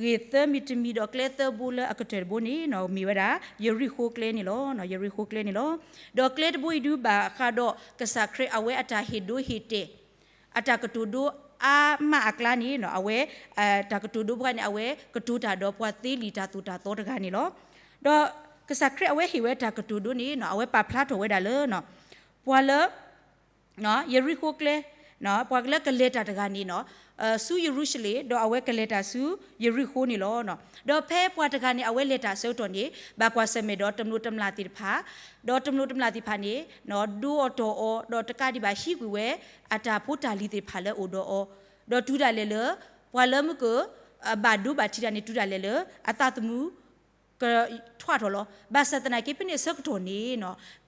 ဂ့ၢ်သၢမံၤတမံၤဒီးကျဲသၢဘိလၢအကတၢၢ်တဘိန့ၣ် မ့ၢ်ဝဲဒၣ် ယရံၣ်ဃိကျဲန့ၣ်လီၤ. ယရံၣ်ဃိကျဲန့ၣ်လီၤ. ဒီးကျဲတဘိအံၤဒုးဘၣ်ဃးဒီးကစၢ်ခရံာ်အဝဲအတၢ်ဟ့ၣ်ဒိဟ့ၣ်တဲာ် အတၢ်ကတိၤဒိအါမးအကျါန့ၣ် အဝဲ တၢ်ကတိၤဒိပှၤန့ၣ် အဝဲကတိၤတၢ်ဒီးပှၤသ့လံာ်တၢ်သိၣ်တၢ်သီတဂၤန့ၣ်လီၤ. ဒီးကစၢ်ခရံာ်အဝဲဟ့ၣ်ဝဲတၢ်ကတိၤဒိန့ၣ် အဝဲပာ်ဖျါထီၣ်ဝဲဒၣ်လၢ ပှၤလၢ ယရံၣ်ဃိကျဲ ပှၤလၢကလဲၤတၢ်တဂၤန့ၣ် ဆူယရူၤၡလ့ၣ် ဒီးအဝဲကလဲၤတၢ်ဆူယရံၣ်ဃိန့ၣ်လီၤ. ဒီးဖဲပှၤတဂၤန့ၣ် အဝဲလဲၤတၢ်အဆၢကတီၢ်န့ၣ် ဘၣ်ကွၢ်ဆၢၣ်မဲာ်ဒီးတမျိးတမျာ်သ့ၣ်တဖၣ်, ဒီးတမျိးတမျာ်သ့ၣ်တဖၣ်န့ၣ် ဒိအီၤတီၢ်အီၤ ဒီးတကးဒံးဘၣ်ဟံးကွံာ်ဝဲ အတၢ်ဖိတၢ်လံၤသ့ၣ်တဖၣ်လၢအအိၣ်ဒီးအီၤ, ဒီးတုၤဒၣ်လဲာ်လၢ ပှၤလၢမုၢ်ကၢၢ် ဘၣ်ဒိဘၣ်ထံးတၢ်န့ၣ် တုၤဒၣ်လဲာ်လၢ အသးသမူ ကထွးထီၣ်လီၤ. ဘၣ်ဆၣ်သနာ်က့ဖဲန့ၣ်အဆၢကတီၢ်န့ၣ်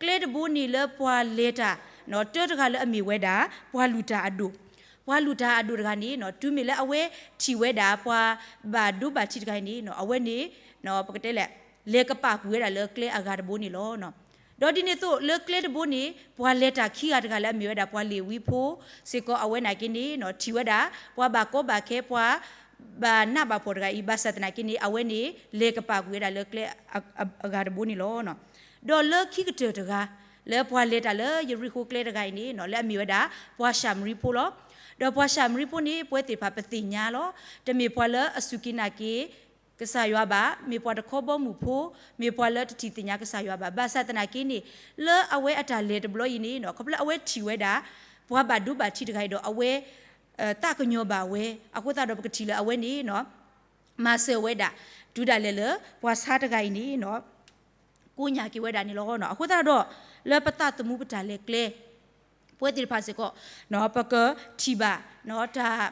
ကျဲတဘိန့ၣ်လၢပှၤလဲၤတၢ် တၢတဂၤလၢအမ့ၢ်ဝဲဒၣ် ပှၤလုၢ်တၢ်အဒိၣ်, ပှၤလုၢ်တၢ်အဒိၣ်တဂၤန့ၣ် တုၤမ့ၢ်လၢအဝဲထံၣ်ဝဲဒၣ် ပှၤဘၣ်ဒိဘၣ်ထံးတဂၤန့ၣ် အဝဲန့ၣ် ပကတဲလဲၣ် လဲၤကပာ်ကွံာ်ဝဲဒၣ်လၢကျဲအဂၤတဘိန့ၣ်လီၤ. ဒီးဒ်န့ၣ်အသိးလၢကျဲတဘိန့ၣ် ပှၤလဲၤတၢ်ခံဂၤတဂၤလၢအမ့ၢ်ဝဲဒၣ်ပှၤလ့ၤဝံဖိစ့ၢ်ကီး အဝဲနာ်က့န့ၣ် ထံၣ်ဝဲဒၣ် ပှၤဘၣ်ကီဘၣ်ခဲ ပှၤဘၣ်နးဘၣ်ဖှီၣ်တဂၤအံၤ ဘၣ်ဆၣ်သနာ်က့န့ၣ် အဝဲန့ၣ် လဲၤကပာ်ကွံာ်ဝဲဒၣ်လၢကျဲအဂၤတဘိန့ၣ်လီၤ. ဒီးလၢခံကတၢၢ်တဂၤ လၢပှၤလဲၤတၢ်လၢယရံၣ်ဃိၤကျဲတဂၤအံၤန့ၣ် လၢအမ့ၢ်ဝဲဒၣ် ပှၤၡၤမရံဖိလီၤ. ဒီးပှၤၡၤမရံဖိန့ၣ် ပဝဲသ့ၣ်တဖၣ်ပသ့ၣ်ညါလီၤ. တမ့ၢ်ပှၤလၢအစူၢ်က့ၤနာ်က့ၤ ကစၢ်ယွၤဘၣ်, မ့ၢ်ပှၤတခီဘီမုၢ်ဖိ, မ့ၢ်ပှၤလၢတထံၣ်သ့ၣ်ညါကစၢ်ယွၤဘၣ်. ဘၣ်ဆၣ်သနာ်က့န့ၣ် လၢအဝဲအတၢ်လဲၤတဘျီအံၤန့ၣ် ခီဖျိလၢအဝဲထံၣ်ဝဲဒၣ် ပှၤဘၣ်ဒိဘၣ်ထံးတဂၤအံၤဒီး အဝဲ သးကညီၤဘၣ်ဝဲ, အဃိသတးဒီးပကထံၣ်လၢအဝဲန့ၣ် မၤစၢၤဝဲဒၣ် တုၤဒၣ်လဲာ်လၢ ပှၤဆါတဂၤအံၤန့ၣ် ကိးညၢ်က့ၤဝဲဒၣ်န့ၣ်လီၤ. အဃိသတးဒီး လၢပသးသမူပတၢ်လဲၤကျဲ ပဝဲသ့ၣ်တဖၣ်စ့ၢ်ကီး ပကထံၣ်ဘၣ် တၢ်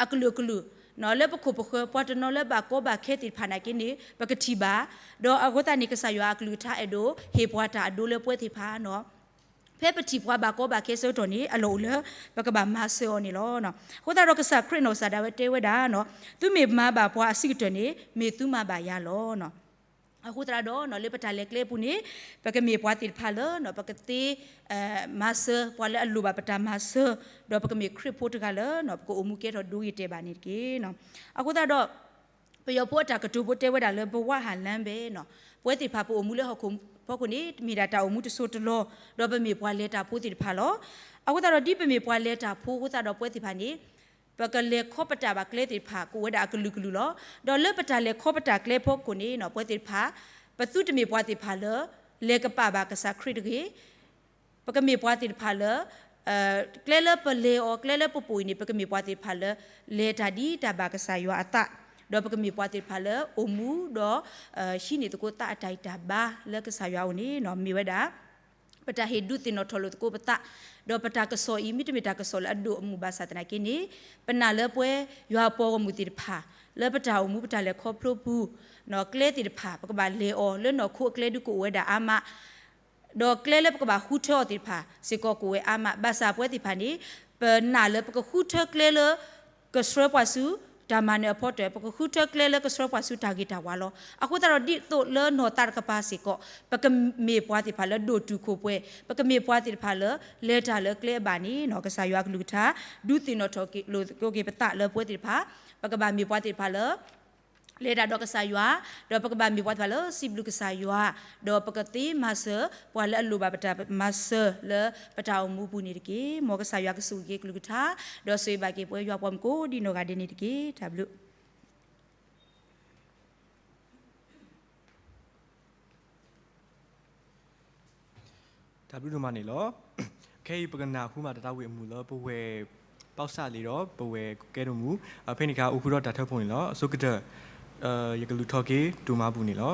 အကလုာ်ကလုာ် လၢပခိၣ်ပဃၢၤ ပှၤတနီၤလၢဘၣ်ကီဘၣ်ခဲသ့ၣ်တဖၣ်နာ်က့န့ၣ် ပကထံၣ်ဘၣ်, ဒီးအဃိသတးန့ၣ် ကစၢ်ယွၤအကလုၢ်ကထါအဲၣ်ဒိးဟ့ၣ်ပှၤတၢ်အဒိလၢပဝဲသ့ၣ်တဖၣ် ဖဲပထံၣ်ပှၤဘၣ်ကီဘၣ်ခဲဆၢကတီၢ်န့ၣ် အလီၢ်အိၣ်လၢ ပကဘၣ်မၤစၢၤအီၤန့ၣ်လီၤ. အဃိသတးဒီးကစၢ်ခရံာ်နီၢ်ကစၢ်ဒၣ်ဝဲတဲဝဲဒၣ် သုမ့ၢ်မၤဘၣ်ပှၤအဆံးကတၢၢ်န့ၣ် မ့ၢ်သုမၤဘၣ်ယၤလီၤ. အဃိသတးဒီး လၢပတၢ်လဲၤကျဲအပူၤန့ၣ် ပကမ့ၢ်ပှၤသ့ၣ်တဖၣ်လၢ ပကသ့ မၤစၢၤပှၤလၢအလိၣ်ဘၣ်ပတၢ်မၤစၢၤ, ဒီးပကမ့ၢ်ခရံာ်ဖိတဂၤလၢ ပကအိၣ်မူကဲထီၣ်ဒိဂ့ၤတဲာ်ဘၣ်န့ၣ်တက့ၢ်. အဃိသတးဒီး ပယီၤဖိအတၢ်ကတိၤဖိတဲဝဲဒၣ်လၢ ဘဝ ဟးလမ်းပဲ ပဝဲသ့ၣ်တဖၣ်ပအိၣ်မူလၢဟီၣ်ခိၣ်ဖီခိၣ်န့ၣ် မ့ၢ်ဒၣ်တၢ်အိၣ်မူတစိၢ်တလီၢ်, ဒီးပမ့ၢ်ပှၤလဲၤတၢ်ဖိသ့ၣ်တဖၣ်လီၤ. အဃိသတးဒီးဒ်ပမ့ၢ်ပှၤလဲၤတၢ်ဖိအဃိသတးဒီးပဝဲသ့ၣ်တဖၣ်န့ၣ် ပကလဲၤခီပတာ်ဘၣ်ကျဲသ့ၣ်တဖၣ်ကအိၣ်ဝဲဒၣ်အကလုာ်ကလုာ်လီၤ. ဒီးလၢပတၢ်လဲၤခီပတာ်ကျဲဖီခိၣ်န့ၣ် ပဝဲသ့ၣ်တဖၣ် ပသုတမ့ၢ်ပှၤသ့ၣ်တဖၣ်လၢ လဲၤကပာ်ဘၣ်ကစၢ်ခရံာ်တဂ့ၤ ပကမ့ၢ်ပှၤသ့ၣ်တဖၣ်လၢ ကျဲလၢပလဲၤအီၤ ကျဲလၢပပိာ်အံၤန့ၣ် ပကမ့ၢ်ပှၤသ့ၣ်တဖၣ်လၢ လဲၤတၢ်ဒ်တၢ်ဘၣ်ကစၢ်ယွၤအသး, ဒီးပကမ့ၢ်ပှၤသ့ၣ်တဖၣ်လၢအိၣ်မူဒီး ဟံးန့ၢ်သကိးသးအတၢ်ဂံၢ်တၢ်ဘါလၢကစၢ်ယွၤအအိၣ်န့ၣ် မ့ၢ်ဝဲဒၣ် ပတၢ်ဟ့ၣ်ဒုးသ့ၣ်နီၣ်ထီၣ်လိာ်သကိးပသး, ဒီးပတၢ်ကစီၣ်အံၤ မ့တမ့ၢ်တၢ်ကစီၣ်လၢအဒိၣ်အမုၢ်ဘၣ်ဆၣ်သနာ်က့န့ၣ် ပနာ်လၢပဝဲယွၤအပှၤဂီၢ်မုၢ်သ့ၣ်တဖၣ် လၢပတၢ်အိၣ်မူပတၢ်လဲၤခီဖျိပူၤ ကျဲသ့ၣ်တဖၣ် ပကဘၣ်လဲၤအီၤ လၢနီၢ်ခိအကျဲဒုးကအိၣ်ဝဲဒၣ်အါမး ဒီးကျဲလၢပကဘၣ်ဃုထၢအီၤသ့ၣ်တဖၣ်စ့ၢ်ကီးကအိၣ်ဝဲအါမး, ဘၣ်ဆၣ်ပဝဲသ့ၣ်တဖၣ်န့ၣ် ပနာ်လၢပကဃုထၢကျဲလၢ ကဆှၢပှၤဆူ တၢ်မၤနၢၤအဖီတၢၣ်, ပကဃုထၢကျဲလၢကဆှၢပှၤဆူတၢ်ဂ့ၤတၢ်ဝါလီၤ. အဃိသတးဒီးဒ်သိးလၢနီၢ်သးတကပၤစ့ၢ်ကီး ပကမ့ၢ်ပှၤသ့ၣ်တဖၣ်လၢဒိၣ်တုာ်ခိၣ်ပှဲၤ, ပကမ့ၢ်ပှၤသ့ၣ်တဖၣ်လၢ လဲၤတၢ်လၢကျဲအဘၣ်န့ၣ် ကစၢ်ယွၤအကလုၢ်ကထါ ဒုးသ့ၣ်နီၣ်ထီၣ်လိာ်သကိးက့ၤပသးလၢပဝဲသ့ၣ်တဖၣ် ပကဘၣ်မ့ၢ်ပှၤသ့ၣ်တဖၣ်လၢ လဲၤတၢ်ဒီးကစၢ်ယွၤ, ဒီးပကဘၣ်မ့ၢ်ပှၤသ့ၣ်တဖၣ်လၢစံးဘျုးကစၢ်ယွၤ, ဒီးပကသ့မၤစၢၤ ပှၤလၢအလိၣ်ဘၣ်ပတၢ်မၤစၢၤလၢပတၢ်အိၣ်မူပူၤန့ၣ်တက့ၢ်. မ်ကစၢ်ယွၤကဆိၣ်ဂ့ၤက့ၤကလုၢ်ကထါ, ဒီးဆိၣ်ဂ့ၤဘၣ်က့ၤပဝဲယွၤပှၤမုၣ်ကိးဒံနီၢ်ဂၤဒဲးန့ၣ်တက့ၢ်. တၢ်ဘျုး တၢ်ဘျုးဒိၣ်မးန့ၣ်လီၤ. ခဲအံၤပကနၢ်ဟူမးတၢ်သးဝံၣ်အမုာ်လၢပဝဲၢ် ပီၣ်စၣ်လံဒီးပဝဲၢ်ကဲဒိၣ်မူ, ဖဲန့ၣ်အခါအိၣ်ဃုာ်ဒီးတၢ်ထၢဖှိၣ်န့ၣ်လီၤ. အဆိကတၢၢ် ယကလူၤထီၣ်က့ၤဒိၣ်မးပူၤန့ၣ်လီၤ.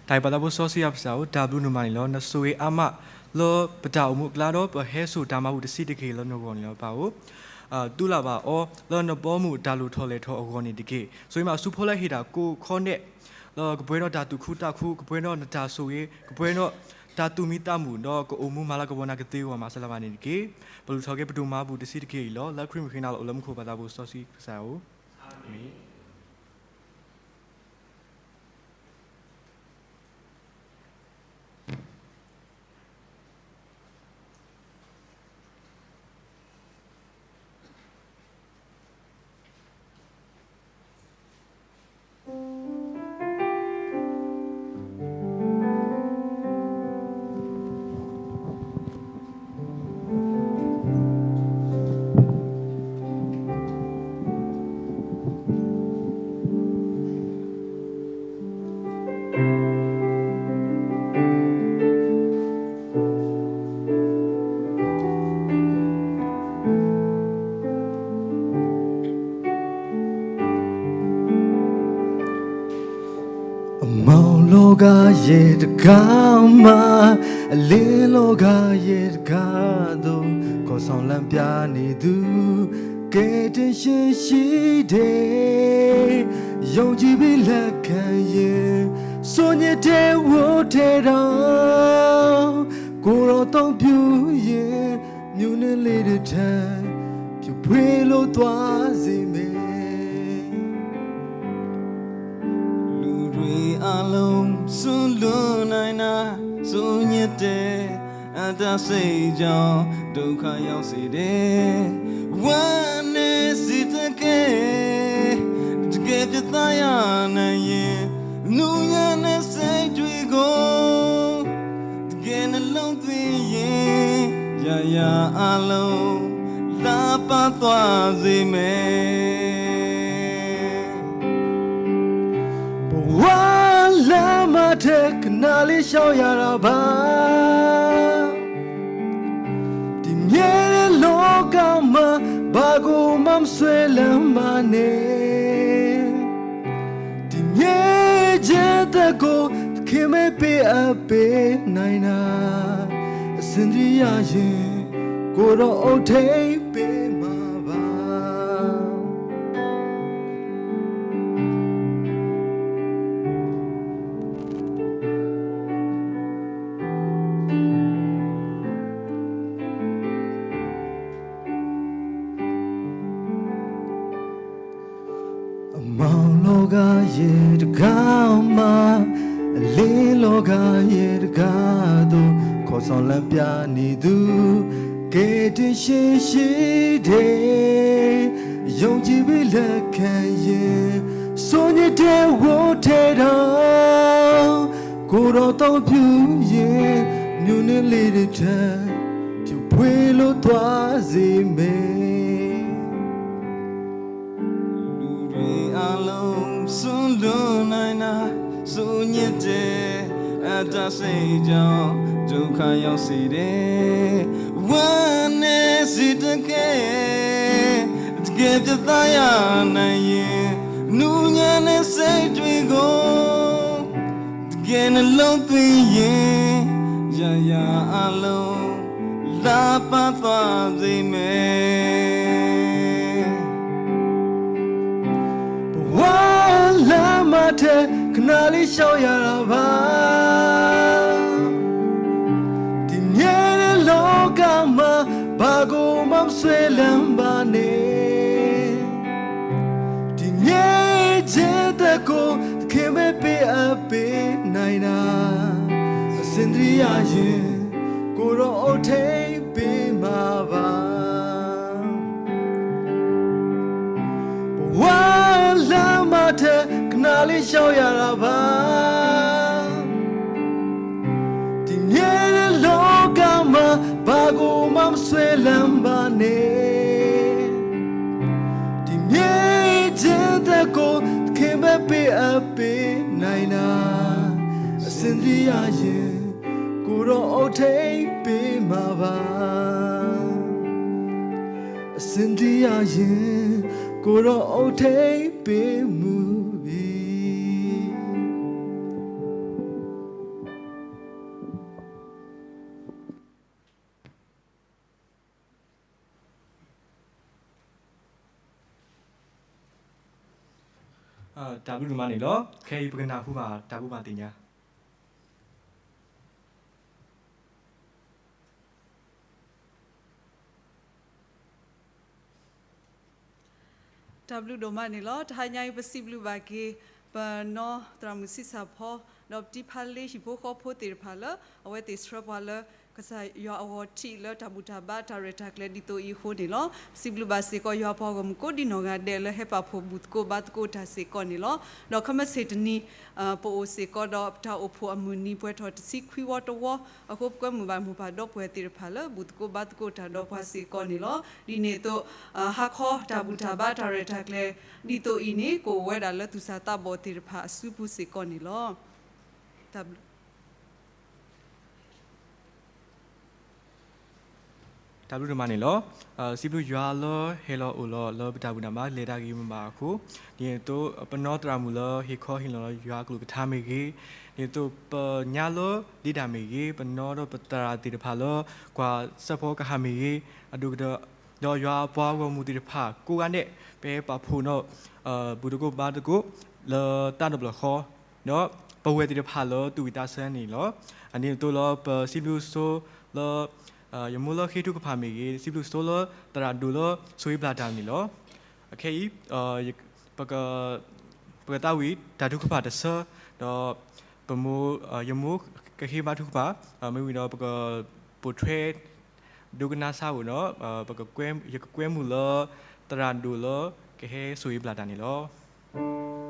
တၢ်အံၤပှၤသးဖိစီဆှံယွၤပစၢ်ဧၢ, တၢ်ဘျုးဒိၣ်မးန့ၣ်လီၤ. နဆိၣ်ဂ့ၤအါမးလၢပတၢ်အိၣ်မူအကျါဒီး ပဟဲစိာ်တၢ်မၤဘူၣ်တဆံးတက့ၢ်လၢနဂီၢ်န့ၣ်လီၤ. ပၢ်ဧၢ, တူၢ်လၢ်ဘၣ်အီၤလၢနဘီမုၢ်တၢ်လိၣ်ထီၣ်လဲၢ်ထီၣ်အဂီၢ်န့ၣ်တက့ၢ်. ဆိၣ်ဂ့ၤမးဆူဖိလၢဟ့ၣ်တၢ်ကိးခီနဲၣ် လၢကပှဲၤဒီးတၢ်သူၣ်ခုသးခု, ကပှဲၤဒီးနတၢ်ဆိၣ်ဂ့ၤ, ကပှဲၤဒီးတၢ်သူၣ်မံသးမုာ်, ဒီးကအိၣ်မူမၤလၤကပီၤနၤကသ့အဂီၢ် မၤစၢၤလၢၤဘၣ်န့ၣ်တက့ၢ်. ပလူၤထီၣ်က့ၤပဒိၣ်မးပူၤတဆံးတက့ၢ်အံၤလီၤ. လၢခရံာ်မုၢ်ဃ့နၤလီၤ အိၣ်လၢမူခိၣ်ပှၤသးဖိစီဆှံကစၢ်ဧၢ, အၤမ့ၣ်. အမှောင်လောကရဲ့တခါမှ အလင်းလောကရဲ့တခါသို့ ခေါ်ဆောင်လမ်းပြနေသူ ကယ်တင်ရှင်ရှိတယ်။ ယုံကြည်ပြီးလက်ခံရင် စိတ်ညစ်တဲ့ဝတ်ထဲတော့ ကိုယ်တော်အသုံးပြုရင် မျိုးနဲ့လေတထံ ဖြူဖွေးလို့သွားစေမယ်။ လူတွေအားလုံး စွန့်လွှတ်နိုင် သူ့ညစ်တဲ့ အတၢ်စိတ်ကြောင့် ဒုက္ခရောက်စေတယ်။ ဝမ်းနည်းစေတကယ် တကယ်ပြသရနိုင်ရင် နူညံ့တဲ့စိတ်တွေကို တကယ်နှလုံးသွင်းရင် ရရာအားလုံး လပ်ပါသွားစေမယ်။ ဘဝလမ်းမထက် ခဏလေးလျှောက်ရတာပါ။ ဒီမြဲတဲ့လောကမှာ ဘာကိုမှမစွဲလမ်းပါနဲ့။ ဒီမြဲခြင်းသက်ကို သခင်မင်းပေးအပ်ပေးနိုင်တာ။ အဆင်သင့်ရရင် ကိုယ်တော်အုပ်ထိန်းပေးမှာပါ။ အမှောင်လောကရေတံခါးမှာ အလင်းလောကရေတံခါးသို့ ခေါ်ဆောင်လမ်းပြနေသူ ကယ်တင်ရှင်ရှိတယ်။ ယုံကြည်ပြီးလက်ခံရင် ဆိုးညစ်တဲ့ဝတ်ထဲထောင် ကိုယ်တော်အသုံးပြုရင် မြို့နယ်လေးတွေထက် ဖြိုခွဲလို့သွားစေမယ်။ လူတွေအားလုံး စွန့်လွှတ်နိုင်တာ ဆိုးညစ်တဲ့ အတ္တစိတ်ကြောင့် ဒုက္ခရောက်စေတယ်။ ဝမ်းနည်းစေတကယ် တကယ်ပြသရနိုင်ရင် နူညံ့တဲ့စိတ်တွေကို တကယ်နှလုံးသွင်းရင် ရရာအားလုံး လပ်ပါသွားစေမယ်။ ဘဝလမ်းမထက် ခဏလေးလျှောက်ရတာပါ။ ဒီမြဲတဲ့လောကမှာ ဘာကိုမှမစွဲလမ်းပါနဲ့။ ဒီမြဲခြင်းသက်ကို သခင်မင်းပေးအပ်ပေးနိုင်တာ။ အဆင်သင့်ရရင် ကိုယ်တော်အုပ်ထိန်းပေးမှာပါ။ ဘဝလမ်းမထက် ခဏလေးလျှောက်ရတာပါ။ ဒီမြဲတဲ့လောကမှာ ဘာကိုမှမစွဲလမ်းပါနဲ့။ ဒီမြဲခြင်းသက်ကို သခင်မင်းပေးအပ်ပေးနိုင်တာ။ အဆင်သင့်ရရင် ကိုယ်တော်အုပ်ထိန်းပေးမှာပါ။ အဆင်သင့်ရရင် ကိုယ်တော်အုပ်ထိန်းပေးမူပြီ။ တၢ်ဘျုးဒိၣ်မးန့ၣ်လီၤ. ခဲအံၤပကနၢ်ဟူဘၣ်တၢ်ဘူၣ်ဘၣ်သ့ၣ်ညါ တၢ်ဘျုးဒိၣ်မးန့ၣ်လီၤ. တဟါညါအံၤ ပစံးဘျုးဘၣ်က့ၤ ပနီၢ်သရၣ်မုၣ်ဆံဆၣ်ဖီ ဒီးပတံၤဖါလ့ဟံၣ်ဖိဃီဖိသ့ၣ်တဖၣ်လၢ အဝဲသ့ၣ်ဆှၢပှၤလၢ ကစၢ်ယွၤအဂီၤထံးလၢတၢ်ဘူၣ်တၢ်ဘါတၢ်ရဲၣ်တၢ်ကျဲၤဒ်သိးအံၤအဃိန့ၣ်လီၤ. စံးဘျုးဘၣ်စ့ၢ်ကီးယွၤပှၤဂီၢ်မုၢ်ကိးဒံနီၢ်ဂၤဒဲးလၢဟဲပာ်ဖှိၣ်ဘူၣ်သကိးဘါသကိးတၢ်စ့ၢ်ကီးန့ၣ်လီၤ. ဒီးခဲမုၢ်ဆ့ၣ်တနံၤ ပအိၣ်စ့ၢ်ကီးဒီးပတၢ်အိၣ်ဖှိၣ်အမုၢ်နံၤ ပှဲၤထီၣ်တဆံခွံဝီတဝီ အဃိပကွဲမုာ်ဘၣ်မိၢ်ပၢ်ဒီပုၢ်ဝဲၢ်သ့ၣ်တဖၣ်လၢဘူၣ်သကိးဘါသကိးတၢ်ဒီးပှၤစ့ၢ်ကီးန့ၣ်လီၤ. ဒ်န့ၣ်အသိး ဟါခီတၢ်ဘူၣ်တၢ်ဘါတၢ်ရဲၣ်တၢ်ကျဲၤ ဒ်သိးအံၤန့ၣ် ကအိၣ်ဝဲဒၣ်လၢသူၣ်စၢ်သးဘီၣ်သ့ၣ်တဖၣ်အစုပူၤစ့ၢ်ကီးန့ၣ်လီၤ. တၢ်ဘျုးဒိၣ်မးန့ၣ်လီၤ. စံးဘျုးယွၤလၢဟဲလီၤအိၣ်လီၤလၢပတၢ်ဘူၣ်တၢ်ဘါလဲၤတၢ်ဂ့ၤမ့ၢ်ဘၣ်အဃိ, ဒ်န့ၣ်အသိး ပနီၢ်သရၣ်မုၣ်လၢဟ့ၣ်ခီဟ့ၣ်နီၤလၢယွၤအကလုၢ်ကထါမ့ၢ်ဂ့ၤ, ဒ်သိးပညါလၢဒ့တၢ်မ့ၢ်ဂ့ၤ, ပနီၢ်ဒီးပသရၣ်သ့ၣ်တဖၣ်လၢ ကွၢ်စၢဖီကဟၣ်မ့ၢ်ဂ့ၤ, အဒိၣ်ကတၢၢ် ဒီးယွၤအပှၤဂီၢ်မုၢ်သ့ၣ်တဖၣ်ကိးဂၤဒဲး ပဟဲပာ်ဖှိၣ်နီၣ် ဘူၣ်သကိးဘါသကိး လၢတၢ်တဘျီဃီ ဒီးပဝဲၢ်သ့ၣ်တဖၣ်လၢသူၣ်ဝံၣ်သးဆၢန့ၣ်လီၤ. အဒ်န့ၣ်အသိးလၢပစံးဘျုးဆိလၢ ယမိၢ်လၢဃ့ထုကဖၣ်မ့ၢ်ဂ့ၤ, စံးဘျုးဆိလၢသရၣ်ဒိၣ်လၢဆိၣ်ဂ့ၤဘျၣ်တၢ်န့ၣ်လီၤ. အခဲအံၤ ပကသးဝံၣ်တၢ်ထုကဖၣ်တဆၢ, ဒီးပမိၢ် ယမိၢ် ကဟ့ၣ်မၤထူကပၤ, မ့ၢ်ဝံၤဒီးပကပိာ်ထွဲ ဒိကနၣ်စၢ်ဝဲဒီး ယကကွဲမုာ်လၢ သရၣ်ဒိၣ်လၢ ကဟဲဆိၣ်ဂ့ၤဘျၣ်တၢ်န့ၣ်လီၤ.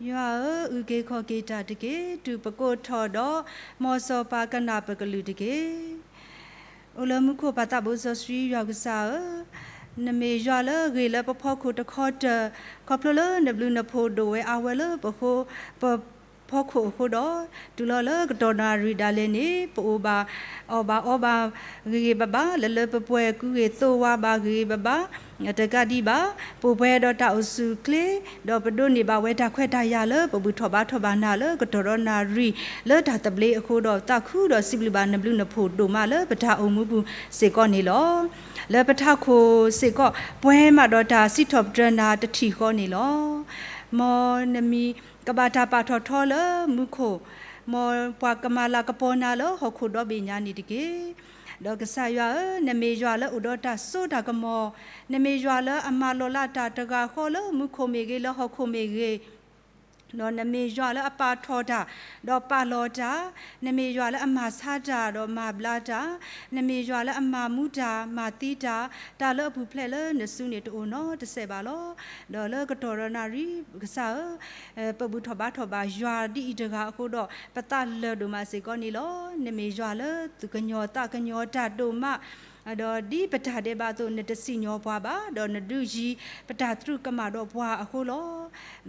ယွၤဧၢ, အုၣ်က့ၤခီၣ်က့ၤတၢ်တက့ၢ်. တုၤပကိးထီၣ်ဒီး မ်စီၤပၤကနၣ်ပကလုၢ်တက့ၢ်. အိၣ်လၢမူခိၣ်ပၢ်သးဘိစီဆှံယွၤကစၢ်ဧၢ, နမ့ၢ်ယွၤလၢအဂ့ၤလၢပဖီခိၣ်တခီတၢၢ်, ခီဖျိလၢနဘျုးနဖှိၣ်ဒိၣ်ဝဲအါဝဲလၢပဃိ ပဖီခိၣ်အဃိဒီး, တုၤလီၤလၢကတီၢ်နၣ်ရံၣ်ဒၣ်လဲာ်န့ၣ် ပအိၣ်ဘၣ်အီၣ်ဘၣ်အီဘၣ်ဂ့ၤဂ့ၤဘၣ်ဘၣ်, လၢလၢပှဲၤပှဲၤ ကူဂ့ၤသိးဝါဘၣ်ဂ့ၤဂ့ၤဘၣ်ဘၣ်, တကးဒံးဘၣ် ပအိၣ်ပှဲၤဒီးတၢ်အိၣ်ဆူၣ်အိၣ်ချ့, ဒီးပဒိးန့ၢ်ဘၣ်ဝဲတၢ်ခွဲးတၢ်ယာ်လၢပဘူၣ်ထီၣ်ဘါထီၣ်ဘၣ်နၤလၢကတီၢ်ဒီးနၣ်ရံၣ် လၢတၢ်သဘျ့အဃိဒီး သးခုဒီးစံးဘျုးဘၣ်နဘျုးနဖှိၣ်ဒိၣ်မးလၢပတၢ်အိၣ်မူပူၤစ့ၢ်ကီးန့ၣ်လီၤ. လၢပထးခိၣ်စ့ၢ်ကီး ပှဲၤမးဒီးတၢ်စံးထီၣ်ပတြၢၤနၤတထံၣ်ဃီန့ၣ်လီၤ. မ်နမံၤကဘၣ်တၢ်ပာ်ထီၣ်ထီလၢမူခိၣ်, မ်ပှၤကမၤလၤကပီၤနၤလၢဟီၣ်ခိၣ်ဒီဘ့ၣ်ညါန့ၣ်တက့ၢ်. ဒီးကစၢ်ယွၤဧၢ, နမ့ၢ်ယွၤလၢအိၣ်ဒီးတၢ်စိတၢ်ကမီၤ, နမ့ၢ်ယွၤလၢအမၤလီၤလးတၢ်တဂၤဃီလၢမူခိၣ်မ့ၢ်ဂ့ၤ လၢဟီၣ်ခိၣ်မ့ၢ်ဂ့ၤ, ဒီးနမ့ၢ်ယွၤလၢအပာ်ထီၣ်တၢ်, ဒီးပာ်လီၤတၢ်, နမ့ၢ်ယွၤလၢအမၤဆါတၢ်, ဒီးမၤဘျါတၢ်, နမ့ၢ်ယွၤလၢအမၤမူတၢ်, မၤသံတၢ်, တၢ်လၢအပူၤဖျဲးလၢနစုန့ၣ်တအိၣ်နီတစဲးဘၣ်လီၤ. ဒီးလၢကတီၢ်ဒီးနၣ်ရံၣ်ကစၢ်ဧၢ, ပဘူၣ်ထီၣ်ဘါထီၣ်ဘၣ်ယွၤဒ်အံၤတဂၤအဃိဒီး ပသးလၢာ်ဒိၣ်မးစ့ၢ်ကီးန့ၣ်လီၤ. နမ့ၢ်ယွၤလၢသူၣ်ကညီၤသးကညီၤတၢ်ဒိၣ်မး ဒီးဒ်ပတၢ်ဒဲးဘးအသိး နတစံၣ်ညီၣ်ပှၤဘၣ်, ဒီးနဒုးယံၤပတၢ်သရူးကမၣ်ဒီးပှၤအဃိလီၤ.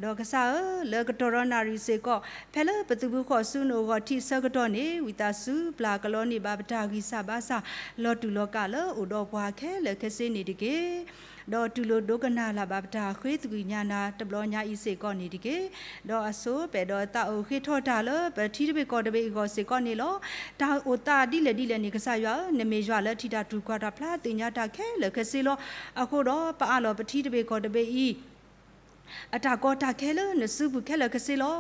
ဒီးကစၢ်ဧၢ, လၢကတီၢ်ဒီးနၣ်ရံၣ်စ့ၢ်ကီး ဖဲလၢပသုးဘူးဃီၣ်ဆူနအိၣ်ဂီၢ်ထံးဆၢကတီၢ်န့ၣ် ဝံသးစူၤပျၢ်ကလီန့ၢ်ဘၣ်ပတၢ်ဂံၢ်စၢ်ဘါစၢ် လီၤတူာ်လီၤကာ်လၢအိၣ်ဒီးပှၤခဲလၢာ်ခဲဆ့န့ၣ်တက့ၢ်. ဒီးတူၢ်လိာ်ဒိကနၣ်လၢ်ဘၣ်ပတၢ်ဃ့သကွံာ်ညါနၤတဘျီညါအံၤစ့ၢ်ကီးန့ၣ်တက့ၢ်. ဒီးအဆိပာ်ဒီးသးအိၣ်ဃ့ထီၣ်တၢ်လၢပထံတဘ့ၣ်ကီၢ်တဘ့ၣ်အဂီၢ်စ့ၢ်ကီးန့ၣ်လီၤ. တၢ်အိၣ်သးဒ်လဲၣ်ဒ်လဲၣ်န့ၣ် ကစၢ်ယွၤဧၢ, နမ့ၢ်ယွၤလၢထံၣ်တၢ်တူၢ်ကွၢ်တၢ်ဖျါသ့ၣ်ညါတၢ်ခဲလၢာ်ခဲဆ့လီၤ. အဃိဒီးပအးလီၤပထံတဘ့ၣ်ကီၢ်တဘ့ၣ်အံၤ အတၢ်ကီတၢ်ခဲလၢနစုပူၤခဲလၢာ်ခဲဆ့လီၤ.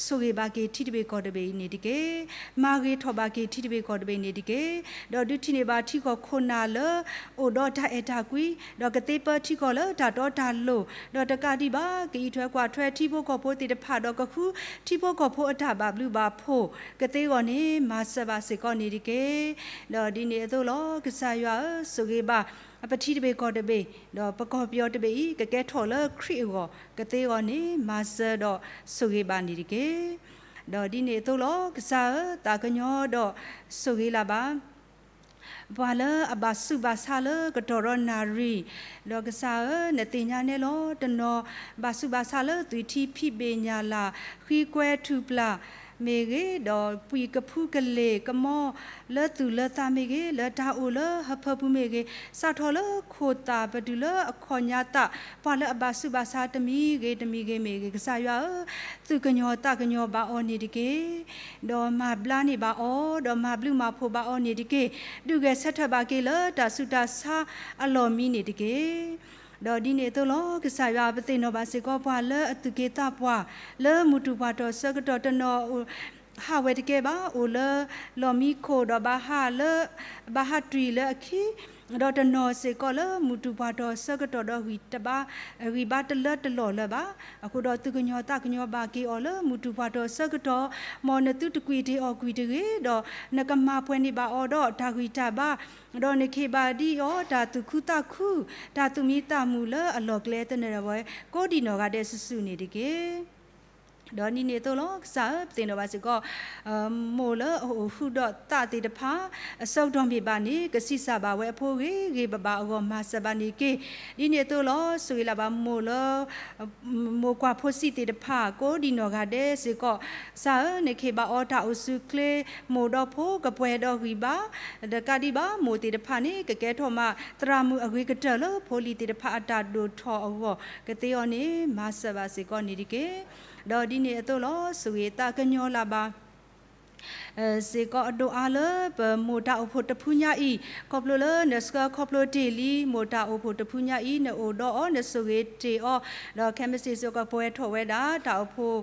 ဆိၣ်ဂ့ၤဘၣ်က့ၤထံတဘ့ၣ်ကီၢ်တဘ့ၣ်အံၤန့ၣ်တက့ၢ်. မၤဂ့ၤထီၣ်ဘၣ်က့ၤထံတဘ့ၣ်ကီၢ်တဘ့ၣ်န့ၣ်တက့ၢ်. ဒီးဒုးထံၣ်န့ၢ်ဘၣ်ထံကီၢ်ခိၣ်နၢ်လၢ အိၣ်ဒီးတၢ်အဲၣ်တၢ်ကွံ, ဒီးကသ့ပၢထံကီၢ်လၢတၢ်တီတၢ်လိၤ, ဒီးတကးဒံးဘၣ် ကအံးထွဲကွၢ်ထွဲထံဖိကီၢ်ဖိသ့ၣ်တဖၣ်, ဒီးကဃုထံဖိကီၢ်ဖိအတၢ်ဘၣ်ဘျုးဘၣ်ဖှိၣ်ကသ့အဂီၢ်န့ၣ် မၤစၢၤဘၣ်စ့ၢ်ကီးန့ၣ်တက့ၢ်. ဒီးဒ်န့ၣ်အသိးလီၤ. ကစၢ်ယွၤဧၢ, ဆိၣ်ဂ့ၤဘၣ် ပထံတဘ့ၣ်ကီၢ်တဘ့ၣ်, ဒီးပကီၢ်ပယီၤတဘ့ၣ်အံၤ ကကဲထီၣ်လၢခရံာ်အဂီၢ်ကသ့အဂီၢ်န့ၣ် မၤစၢၤဒီးဆိၣ်ဂ့ၤဘၣ်န့ၣ်တက့ၢ်. ဒီးဒ်န့ၣ်အသိးလီၤ. ကစၢ်ဧၢ, သးကညီၤဒီးဆိၣ်ဂ့ၤလၢ်ဘၣ် ပှၤလၢအဘၣ်ဆူးဘၣ်ဆါလၢကတီၢ်ဒီးနၣ်ရံၣ်, ဒီးကစၢ်ဧၢ, နသ့ၣ်ညါနဲလီၤ. တနီၤဘၣ်ဆူးဘၣ်ဆါလၢသွံၣ်ထံဖံးဘ့ၣ်ညၣ်လၢ်, ဃံကွဲထူၣ်ပျၢ်မ့ၢ်ဂ့ၤ, ဒီးပှံၢ်ကဖူကလ့ၢ်ကမီၤလၢသူၣ်လၢသးမ့ၢ်ဂ့ၤ, လၢတၢ်အိၣ်လၢဟၢဖၢပူၤမ့ၢ်ဂ့ၤ, စးထီၣ်လၢခိၣ်သၣ်ပတုၤလၢအခီၣ်ညါသး, ပှၤလၢအဘၣ်ဆူးဘၣ်ဆါတမံၤဂ့ၤတမံၤဂ့ၤမ့ၢ်ဂ့ၤ, ကစၢ်ယွၤဧၢ, သူၣ်ကညီၤသးကညီၤဘၣ်အီၤန့ၣ်တက့ၢ်. ဒီးမၤဘျါန့ၢ်ဘၣ်အီၤ, ဒီးမၤဘျုးမၤဖှိၣ်ဘၣ်အီၤန့ၣ်တက့ၢ်. ဒုးဂဲၤဆၢထၢၣ်ဘၣ်က့ၤလၢတၢ်ဆူးတၢ်ဆါအလီၢ်မံန့ၣ်တက့ၢ်. ဒီးဒ်န့ၣ်အသိးလီၤ. ကစၢ်ယွၤ ပသ့ၣ်နီၣ်ဘၣ်စ့ၢ်ကီးပှၤလၢအသူၣ်က့သးပှၢ် လၢမုၢ်တူၢ်ပှၢ်တီၢ်ဆၢကတီၢ်တနီၤ ဟးဝဲတကဲဘၣ်, အိၣ်လၢလီၢ်မံခိၣ်ဒီးဘၣ်ဟးလၢ ဘၣ်ဟးတွံၢ်လၢအခံ ဒီးတနီၤစ့ၢ်ကီးလၢမူတူၢ်ပှၤတီၤဆၢကတီၢ်ဒီးဂံၢ်တဘါ, ဂံၢ်ဘါတလၢတလီၢ်လၢၤဘၣ်. အဃိဒီးသုကညီၤသးကညီၤဘၣ်က့ၤအီၤလၢမူတူၢ်ပှၤတီၤဆၢကတီၢ်, မ်နသုတကွံာ်တ့ၢ်အီၤကွံာ်တဂ့ၤ, ဒီးနကမၤပှဲၤန့ၢ်ဘၣ်အီၤဒီးတၢ်ဂံၢ်တၢ်ဘါ, ဒီးနခ့ၣ်ဘၣ်ဒံးအီၤတၢ်သူၣ်ခုသးခု, တၢ်သူၣ်မံသးမုာ်လၢအလီၢ်ကျဲသနၢၣ်ဝဲ, ကိးဒံးနီၢ်ဂၤဒဲးစုာ်စုာ်န့ၣ်တက့ၢ်. ဒီးဒ်န့ၣ်အသိးလီၤ. ကစၢ်ဧၢ, ပသ့ၣ်နီၣ်ဘၣ်စ့ၢ်ကီး မိၢ်လၢအအိၣ်ဟုဒီးသးသ့ၣ်တဖၣ် အဆၢကတီၢ်မ့ၢ်ဘၣ်န့ၣ် ကဆံးစၢ်ဘၣ်ဝဲအဖိဂ့ၤဂ့ၤဘၣ်ဘၣ်အဂီၢ် မၤစၢၤဘၣ်န့ၣ်တက့ၢ်. ဒ်န့ၣ်အသိးလီၤ. ဆိၣ်ဂ့ၤလၢ်ဘၣ်မိၢ်လၢ မိၢ်ကွၢ်ဖိစံးသ့ၣ်တဖၣ် ကိးဒံးနီၢ်ဂၤဒဲးစ့ၢ်ကီး, ကစၢ်ဧၢ, နခ့ၣ်ဘၣ်အီၤတၢ်အိၣ်ဆူၣ်ချ့, မိၢ်ဒီးဖိကပှဲၤဒီးဂံၢ်ဘါ, တကးဒံးဘၣ် မိၢ်သ့ၣ်တဖၣ်န့ၣ် ကကဲထီၣ်မးသရၣ်မုၣ်အဂ့ၤကတၢၢ်လၢဖိလံၤသ့ၣ်တဖၣ်အတၢ်ဒိၣ်ထီၣ်အဂီၢ် ကသ့အီၤန့ၣ် မၤစၢၤဘၣ်စ့ၢ်ကီးန့ၣ်တက့ၢ်. ဒီးဒ်န့ၣ်အသိးလီၤ. ဆိၣ်ဂ့ၤသးကညီၤလၢ်ဘၣ် စ့ၢ်ကီးအဒိၣ်အါလၢပမိၢ်တၢ်အိၣ်ဖှိၣ်တဖုညါအံၤ, ခီဖျိလၢနဆှၢခီဖျိတ့ၢ်လံ မိၢ်တၢ်အိၣ်ဖှိၣ်တဖုညါအံၤ နအိၣ်ဒီးအီၤ နဆိၣ်ဂ့ၤတ့ၢ်အီၤ, ဒီးခဲမုၢ်ဆ့ၣ်စ့ၢ်ကီးပှဲၤထီၣ်ဝဲဒၣ် တၢ်အိၣ်ဖှိၣ်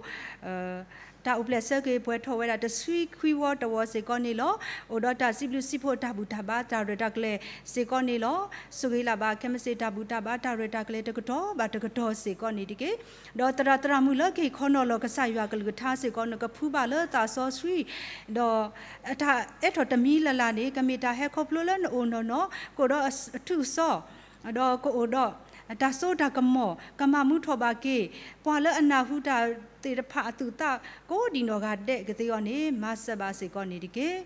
တၢ်အိၣ်ဖျဲၣ်ဆၢက့ၤပှဲၤထီၣ်ဝဲဒၣ်တဆံခွံဝီတဝီစ့ၢ်ကီးန့ၣ်လီၤ. အိၣ်ဒီးတၢ်စံးဘျုးစံးဖှိၣ်တၢ်ဘူၣ်တၢ်ဘါတၢ်ရဲၣ်တၢ်ကျဲၤစ့ၢ်ကီးန့ၣ်လီၤ. ဆိၣ်ဂ့ၤလၢ်ဘၣ်ခဲမုၢ်ဆ့ၣ်တၢ်ဘူၣ်တၢ်ဘါတၢ်ရဲၣ်တၢ်ကျဲၤတကတီၢ်ဘၣ်တကတီၢ်စ့ၢ်ကီးန့ၣ်တက့ၢ်. ဒီးသရၣ်သရၣ်မုၣ်လၢကဟ့ၣ်ခီနီၤလီၤကစၢ်ယွၤကလုၢ်ကထါစ့ၢ်ကီး နကဖှူဘၣ်လၢသးစီဆှံ, ဒီး အတၢ်အဲၣ်ထီၣ်တမံၤလၢ်လၢ်န့ၣ် ကမ့ၢ်တၢ်ဟဲခီဖျိလၢနအိၣ်နီၢ်နီၢ် ကအိၣ်ဒီးအထူးအစီၣ် ဒီးကအိၣ်ဒီးတၢ်စိတၢ်ကမီၤ ကမၤမူထီၣ်ဘၣ်က့ၤ ပှၤလၢအနၢ်ဟူတၢ်သ့ၣ်တဖၣ်အသူၣ်သး ကိးဒံးနီၢ်ဂၤဒဲးကသ့အီၤန့ၣ် မၤစၢၤဘၣ်စ့ၢ်ကီးန့ၣ်တက့ၢ်.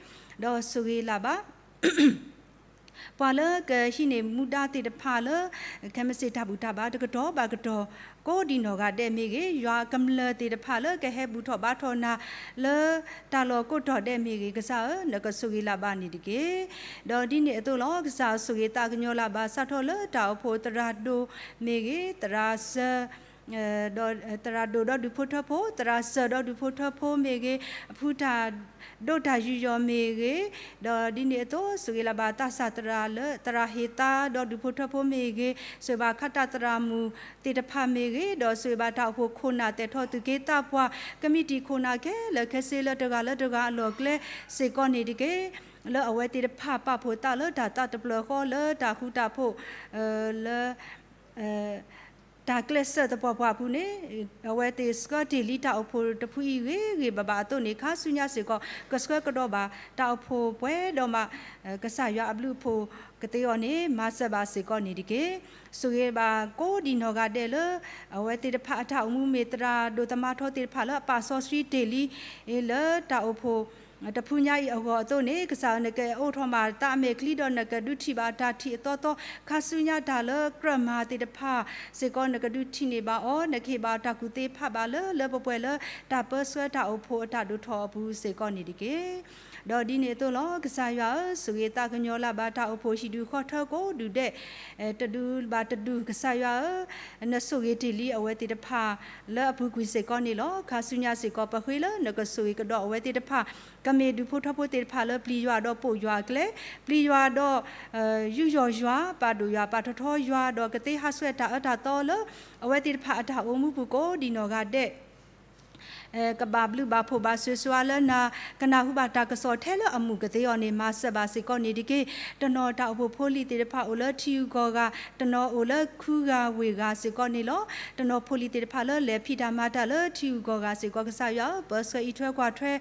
ဒီးဆိၣ်ဂ့ၤလၢ်ဘၣ် ပှၤလၢကဟံးန့ၢ်မူဒါသ့ၣ်တဖၣ်လၢ ခဲမုၢ်ဆ့ၣ်တၢ်ဘူၣ်တၢ်ဘါတကတီၢ်ဘၣ်ကတီၢ် ကိးဒံးနီၢ်ဂၤဒဲးမ့ၢ်ဂ့ၤ, ယွၤကမျၢၢ်သ့ၣ်တဖၣ်လၢကဟဲဘူၣ်ထီၣ်ဘါထီၣ်နၤ လၢတၢ်လီၢ်ကိးတီၢ်ဒဲးမ့ၢ်ဂ့ၤ, ကစၢ်ဧၢ, နကဆိၣ်ဂ့ၤလၢ်ဘၣ်န့ၣ်တက့ၢ်. ဒီးဒ်န့ၣ်အသိးလီၤ. ကစၢ်ဧၢ, ဆိၣ်ဂ့ၤသးကညီၤလၢ်ဘၣ် စးထီၣ်လၢတၢ်အိၣ်ဖှိၣ်သရၣ်ဒိၣ်မ့ၢ်ဂ့ၤ, သရၣ်စၢၤ ဒီးသရၣ်ဒိၣ်ဒီးဒူၣ်ဖိထၢဖိ, သရၣ်စၢၤဒီးဒူၣ်ဖိထၢဖိမ့ၢ်ဂ့ၤ, အဖုတၢ်ဒိၣ်တၢ်ယူးယီၣ်မ့ၢ်ဂ့ၤ, ဒီးဒ်န့ၣ်အသိး ဆိၣ်ဂ့ၤလၢ်ဘၣ်သးစၢ်သရၣ်လၢ သရၣ်ဟ့ၣ်သါဒီးဒူၣ်ဖိထၢဖိမ့ၢ်ဂ့ၤ, ဆိၣ်ဂ့ၤဘၣ်ခးတၢ်သရၣ်မုၣ်သ့ၣ်တဖၣ်မ့ၢ်ဂ့ၤ, ဒီးဆိၣ်ဂ့ၤဘၣ်တၢ်အိၣ်ဖှိၣ်ခိၣ်နၢ် သဲးထီၣ်သူၣ်က့သးပှၢ် ကမံးတံာ်ခိၣ်နၢ်ခဲလၢာ်ခဲဆ့လၢတဂၤလၢတဂၤအလီၢ်ကျဲစ့ၢ်ကီးန့ၣ်တက့ၢ်. လၢအဝဲသ့ၣ်တဖၣ်ပာ်ဖှိၣ်သးလၢတၢ်သးတဖျၢၣ်ဃီလၢတၢ်ဃူတၢ်ဖိး လၢ တၢ်ကျဲးစၢးသပှၢ်ပှၢ်အပူၤန့ၣ် အဝဲသ့ၣ်ဆှၢတ့ၢ်လံတၢ်အိၣ်ဖှိၣ်တဖုအံၤဂ့ၤဂ့ၤဘၣ်ဘၣ်အသိးန့ၣ် ခါဆူညါစ့ၢ်ကီး ကဆှၢကဒီးဘၣ်တၢ်အိၣ်ဖှိၣ်ပှဲၤဒီးမး ကစၢ်ယွၤအဘျုးအဖှိၣ်ကသ့အီၤန့ၣ် မၤစၢၤဘၣ်စ့ၢ်ကီးန့ၣ်တက့ၢ်. ဆိၣ်ဂ့ၤဘၣ်ကိးဒံးနီၢ်ဂၤဒဲးလၢ အဝဲသ့ၣ်တဖၣ်အတၢ်အိၣ်မူမ့ၢ်သရၣ်ဒိၣ်သမါထီသ့ၣ်တဖၣ်လၢအပာ်စီဆှံတ့ၢ်လံ လၢတၢ်အိၣ်ဖှိၣ် တဖုညါအံၤအဂီၢ်အသိးန့ၣ် ကစၢ်ဧၢ နကအိးထီၣ်မးသးအမဲာ်ချံဒီး နကဒုးထံၣ်ဘၣ်တၢ်ထံၣ်အသီသီ ခါဆူညါတၢ်လၢကြၢးမၤသ့ၣ်တဖၣ်စ့ၢ်ကီး နကဒုးထံၣ်န့ၢ်ဘၣ်အီၤ နကဟ့ၣ်ဘၣ်တၢ်ကူၣ်သ့ဖးဘၣ်လၢ လၢပပှဲၤလၢတၢ်ပၢဆှၢတၢ်အိၣ်ဖှိၣ်အတၢ်ဒိၣ်ထီၣ်အပူၤစ့ၢ်ကီးန့ၣ်တက့ၢ်. ဒီးဒ်န့ၣ်အသိးလီၤ. ကစၢ်ယွၤဧၢ, ဆိၣ်ဂ့ၤသးကညီၤလၢ်ဘၣ်တၢ်အိၣ်ဖှိၣ်ဟံၣ်ဒူၣ်ဃီထၢကိးဒူၣ်ဒဲး တဒူၣ်ဘၣ်တဒူၣ် ကစၢ်ယွၤဧၢ, နဆိၣ်ဂ့ၤတ့ၢ်လံအဝဲသ့ၣ်တဖၣ်လၢအပူၤကွံာ်စ့ၢ်ကီးန့ၣ်လီၤ. ခါဆူညါစ့ၢ်ကီး ပဃ့လၢနကဆိၣ်ဂ့ၤကဒီးအဝဲသ့ၣ်တဖၣ် ကမ့ၢ်ဒူၣ်ဖိထၢဖိသ့ၣ်တဖၣ်လၢပျံၤယွၤဒီးပိာ်ယွၤအကျဲ, ပျံၤယွၤဒီး ယူးယီၣ်ယွၤ, ပာ်ဒိၣ်ယွၤ, ပာ်ထီၣ်ထီယွၤ, ဒီးကသ့ဟးဆှဲးတၢ်အၢတၢ်သီလၢ အဝဲသ့ၣ်တဖၣ်အတၢ်အိၣ်မူပူၤကိးဒံးနီၢ်ဂၤဒဲး ကဘၣ်ဘျုးဘၣ်ဖှိၣ်ဘၣ်ဆိၣ်ဂ့ၤဆိၣ်ဝါလၢနၤ, ကနၢ်ဟူဘၣ်တၢ်ကစီၣ်ထဲလၢအမုာ်ကသ့အီၤန့ၣ် မၤစၢၤဘၣ်စ့ၢ်ကီးန့ၣ်တက့ၢ်. တနီၤတၢ်အိၣ်ဖှိၣ်ဖိလံၤသ့ၣ်တဖၣ်အိၣ်လၢထံဂုၤကီၢ်ဂၤ, တနီၤအိၣ်လၢခုဂၤဝ့ၢ်ဂၤစ့ၢ်ကီးန့ၣ်လီၤ. တနီၤဖိလံၤသ့ၣ်တဖၣ်လၢလဲၤဖံးတၢ်မၤတၢ်လၢထံဂုၤကီၢ်ဂၤစ့ၢ်ကီး ကစၢ်ယွၤဧၢ, ပၢဆှၢအံးထွဲကွၢ်ထွဲ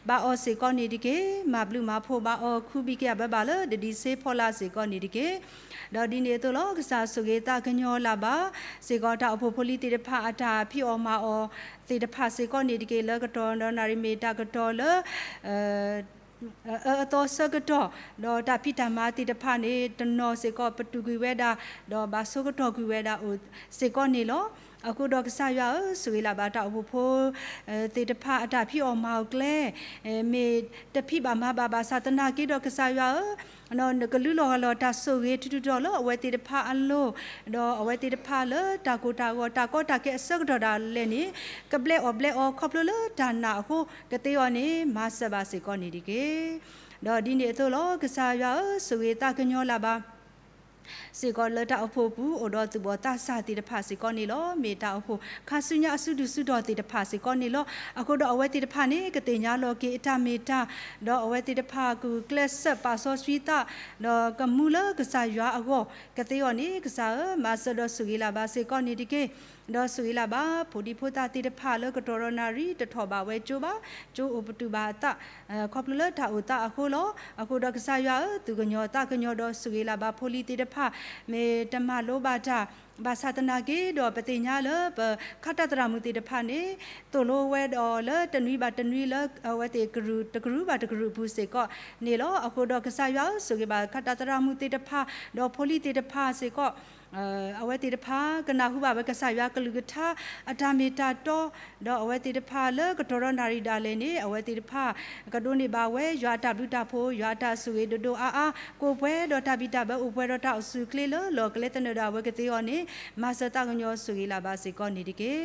ဘၣ်အီၤစ့ၢ်ကီးန့ၣ်တက့ၢ်. မၤဘျုးမၤဖှိၣ်ဘၣ်အီၤ ခူဘံၣ်က့ၤအဘၢဘၣ်လၢဒဒံးစ့ဖီလာ်စ့ၢ်ကီးန့ၣ်တက့ၢ်. ဒီးဒ်န့ၣ်အသိးလီၤ. ကစၢ်ဆိၣ်ဂ့ၤသးကညီၤလၢ်ဘၣ် စ့ၢ်ကီးတၢ်အိၣ်ဖှိၣ်ဖိလံၤသ့ၣ်တဖၣ်အတၢ်ဖံးအီၣ်မၤအီၣ်သ့ၣ်တဖၣ်စ့ၢ်ကီးန့ၣ်တက့ၢ်. လၢကတီၢ်ဒီးနၣ်ရံၣ်မ့ၢ်တၢ်ကတီၢ်လၢ အအၢအသီဆၢကတီၢ်, ဒီးတၢ်ဖံးတၢ်မၤသ့ၣ်တဖၣ်န့ၣ် တနီၤစ့ၢ်ကီးပတုာ်ကွံာ်ဝဲဒၣ်, ဒီးဘၣ်ဆိကတီၢ်ကွံာ်ဝဲဒၣ်အိၣ်စ့ၢ်ကီးန့ၣ်လီၤ. အဃိဒီးကစၢ်ယွၤဧၢ, ဆိၣ်ဂ့ၤလၢ်ဘၣ်တၢ်အိၣ်ဖှိၣ်ဖိသ့ၣ်တဖၣ်အတၢ်ဖံးအီၣ်မၤအီၣ်ကျဲ မ့ၢ်တဖံးဘၣ်မၤဘၣ်ဘၣ်ဆၣ်သနာ်က့ဒီးကစၢ်ယွၤဧၢ, နကလုၢ်လီၤဂာ်လီၤတၢ်ဆိၣ်ဂ့ၤထူးထူးတီၤတီၤလၢအဝဲသ့ၣ်တဖၣ်အလိၤ, ဒီးအဝဲသ့ၣ်တဖၣ်လၢတၢ်ကိၢ်တၢ်ဂီၤ တၢ်ကီတၢ်ခဲအဆၢကတီၢ်ဒၣ်လဲာ်န့ၣ် ကဘျဲးအီၣ်ဘျဲးအီၤခီဖျိလၢတၢ်နာ်အဃိကသ့အီၤန့ၣ် မၤစၢၤဘၣ်စ့ၢ်ကီးန့ၣ်တက့ၢ်. ဒီးဒ်န့ၣ်အသိးလီၤ. ကစၢ်ယွၤဧၢ, ဆိၣ်ဂ့ၤသးကညီၤလၢ်ဘၣ် စ့ၢ်ကီးလၢတၢ်အိၣ်ဖှိၣ်အပူၤ အိၣ်ဒီးသူၣ်ဘီၣ်သးစၢ်သ့ၣ်တဖၣ်စ့ၢ်ကီးန့ၣ်လီၤ. မ့ၢ်တၢ်အိၣ်ဖှိၣ်ခါဆူညါအစုဒုၣ်စုတီၢ်သ့ၣ်တဖၣ်စ့ၢ်ကီးန့ၣ်လီၤ. အဃိဒီးအဝဲသ့ၣ်တဖၣ်န့ၣ် ကသ့ၣ်ညါလီၤက့ၤအတၢ်မ့ၢ်တၢ်, ဒီးအဝဲသ့ၣ်တဖၣ်ကကျဲးစၢးပာ်စီဆှံသး, ဒီးကမူလၢကစၢ်ယွၤအဂီၢ်ကသ့အီၤန့ၣ် ကစၢ်ဧၢ, မၤစၢၤဒီးဆိၣ်ဂ့ၤလၢ်ဘၣ်စ့ၢ်ကီးန့ၣ်တက့ၢ်. ဒီးဆိၣ်ဂ့ၤလၢ်ဘၣ် ဖိဒံဖိသၣ်သ့ၣ်တဖၣ်လၢကတီၢ်ဒီးနၣ်ရံၣ်တထီၣ်ဘၣ်ဝဲကၠိဘၣ်, ကၠိအိၣ်ပတုာ်ဘၣ်အသး ခီဖျိလၢတၢ်အိၣ်သးအဃိလီၤ. အဃိဒီးကစၢ်ယွၤဧၢ, သူၣ်ကညီၤသးကညီၤဒီးဆိၣ်ဂ့ၤလၢ်ဘၣ်ဖိလံၤသ့ၣ်တဖၣ် မ့ၢ်တမၤလိဘၣ်တၢ်, ဘၣ်ဆၣ်သနာ်က့ဒီး ပသ့ၣ်ညါလၢပခါတၢ်သရၣ်မုၣ်သ့ၣ်တဖၣ်န့ၣ် သိၣ်လိဝဲဒီးလၢတနွံဘၣ်တနွံလၢ အဝဲသ့ၣ်ကရူၢ်တကရူၢ်ဘၣ်တကရူၢ်အပူၤစ့ၢ်ကီးန့ၣ်လီၤ. အဃိဒီးကစၢ်ယွၤဧၢ, ဆိၣ်ဂ့ၤဘၣ်ခါတၢ်သရၣ်မုၣ်သ့ၣ်တဖၣ် ဒီးဖိလံၤသ့ၣ်တဖၣ်စ့ၢ်ကီး အဝဲသ့ၣ်တဖၣ်ကနၢ်ဟူဘၣ်ဝဲကစၢ်ယွၤကလုၢ်ကထါအတၢ်မ့ၢ်တၢ်တီ, ဒီးအဝဲသ့ၣ်တဖၣ်လၢကတီၢ်ဒီးနၣ်ရံၣ်ဒၣ်လဲာ်န့ၣ် အဝဲသ့ၣ်တဖၣ် ကဒိးန့ၢ်ဘၣ်ဝဲယွၤအတၢ်ဘျုးတၢ်ဖှိၣ် ယွၤအတၢ်ဆိၣ်ဂ့ၤဒိၣ်ဒိၣ်အါအါ ကအိၣ်ပှဲၤဒီးတၢ်ဘံၣ်တၢ်ဘၢ အိၣ်ပှဲၤဒီးတၢ်အိၣ်ဆူၣ်အိၣ်ချ့လၢလီၢ်ကျဲသနၢၣ်ဒၣ်ဝဲကသ့အီၤန့ၣ် မၤစၢၤသးကညီၤဆိၣ်ဂ့ၤလၢ်ဘၣ်စ့ၢ်ကီးန့ၣ်တက့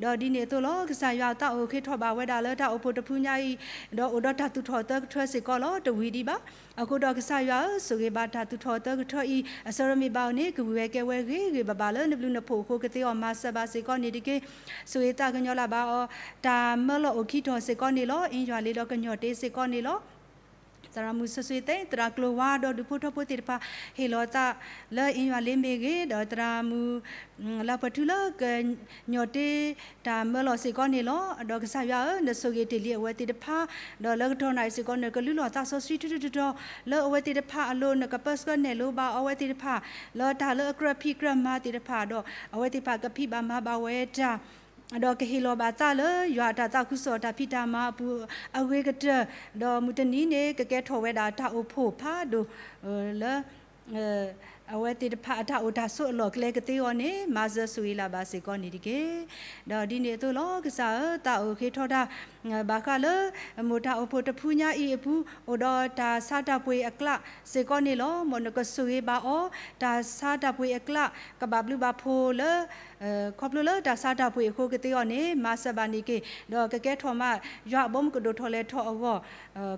ၢ်. ဒီးဒ်န့ၣ်အသိးလီၤ. ကစၢ်ယွၤအသးအိၣ်ဃ့ထီၣ်ဘၣ်ဝဲဒၣ်လၢတၢ်အိၣ်ဖှိၣ်တဖုညါအံၤ, ဒီးအိၣ်ဒီးတၢ်သူၣ်ထီၣ်သၢကထၢစ့ၢ်ကီးလီၤ. တဝံၤဒံးဘၣ်. အဃိဒီးကစၢ်ယွၤဧၢ, ဆိၣ်ဂ့ၤဘၣ်တၢ်သူၣ်ထီၣ်သၢကထၢအံၤ အဆၢမ့ၢ်ဘၣ်အီၤန့ၣ် ကဝံၣ်ဝဲကဲဝဲဂ့ၤဂ့ၤဘၣ်ဘၣ်လၢနဘျုးနဖှိၣ်အဃိကသ့အီၤ မၤစၢၤဘၣ်စ့ၢ်ကီးန့ၣ်တက့ၢ်. ဆိၣ်ဂ့ၤသးကညီၤလၢ်ဘၣ်အီၤ တၢ်မၢလီၤအိၣ်ခံထီၣ်စ့ၢ်ကီးန့ၣ်လီၤ. အ့ယွၤလ့ဒီးကညီၤတ့စ့ၢ်ကီးန့ၣ်လီၤ. သရၣ်မုၣ်စီၤစွ့သဲ သရၣ်ကျိၤဝါ ဒီးဒူၣ်ဖိထၢဖိသ့ၣ်တဖၣ် ဟ့ၣ်လီၤသးလၢအ့ယွၤလ့မ့ၢ်ဂ့ၤ, ဒီးသရၣ်မုၣ် လၢပှဲၤထူလၢကညီၤတ့တၢ်မၢလီၤစ့ၢ်ကီးန့ၣ်လီၤ. ဒီးကစၢ်ယွၤဧၢ, နဆိၣ်ဂ့ၤတ့ၢ်လံအဝဲသ့ၣ်တဖၣ်, ဒီးလၢကတီၢ်နၣ်ရံၣ်စ့ၢ်ကီး နကလုၢ်လီၤသးစီဆှံထူထူတီၤတီၤ လၢအဝဲသ့ၣ်တဖၣ်အလိၤ, နကပၢဆှၢနဲၣ်လိဘၣ်အဝဲသ့ၣ်တဖၣ် လၢတၢ်လၢအကြၢးဖံးကြၢးမၤသ့ၣ်တဖၣ်ဒီး အဝဲသ့ၣ်တဖၣ်ကဖံးဘၣ်မၤဘၣ်ဝဲတၢ် ဒီးကဟ့ၣ်လီၤဘၣ်သးလၢယွၤအတၢ်သးခုကစီၣ်တၢ်ဖံးတၢ်မၤအပူၤအဂ့ၤကတၢၢ်, ဒီးမုၢ်တနံၤန့ၣ် ကကဲထီၣ်ဝဲဒၣ်တၢ်အိၣ်ဖှိၣ်ဖးဒိၣ် လၢ အဝဲသ့ၣ်တဖၣ်အတၢ်အိၣ်တၢ်ဆိးအလီၢ်ကျဲကသ့အီၤန့ၣ် မၤစၢၤဆိၣ်ဂ့ၤလၢ်ဘၣ်စ့ၢ်ကီးန့ၣ်တက့ၢ်. ဒီးဒ်န့ၣ်အသိးလီၤ. ကစၢ်ဧၢ, သးအိၣ်ဃ့ထီၣ်တၢ် ဘၣ်ဃးလၢ မိၢ်တၢ်အိၣ်ဖှိၣ်တဖုညါအံၤအပူၤ အိၣ်ဒီးတၢ်ဆါတၢ်ပှ့ၤအကျးစ့ၢ်ကီးန့ၣ်လီၤ. မ်နကဆိၣ်ဂ့ၤဘၣ်အီၤ, တၢ်ဆါတၢ်ပှ့ၤအကျး ကဘၣ်ဘျုးဘၣ်ဖှိၣ်လၢ ခီဖျိလၢတၢ်ဆါတၢ်ပှ့ၤအဃိကသ့အီၤန့ၣ် မၤစၢၤဘၣ်န့ၣ်တက့ၢ်. ဒီးကကဲထီၣ်မး ယွၤအဘီမုၢ်ကဒိၣ်ထီၣ်လဲၤထီၣ်အဂီၢ်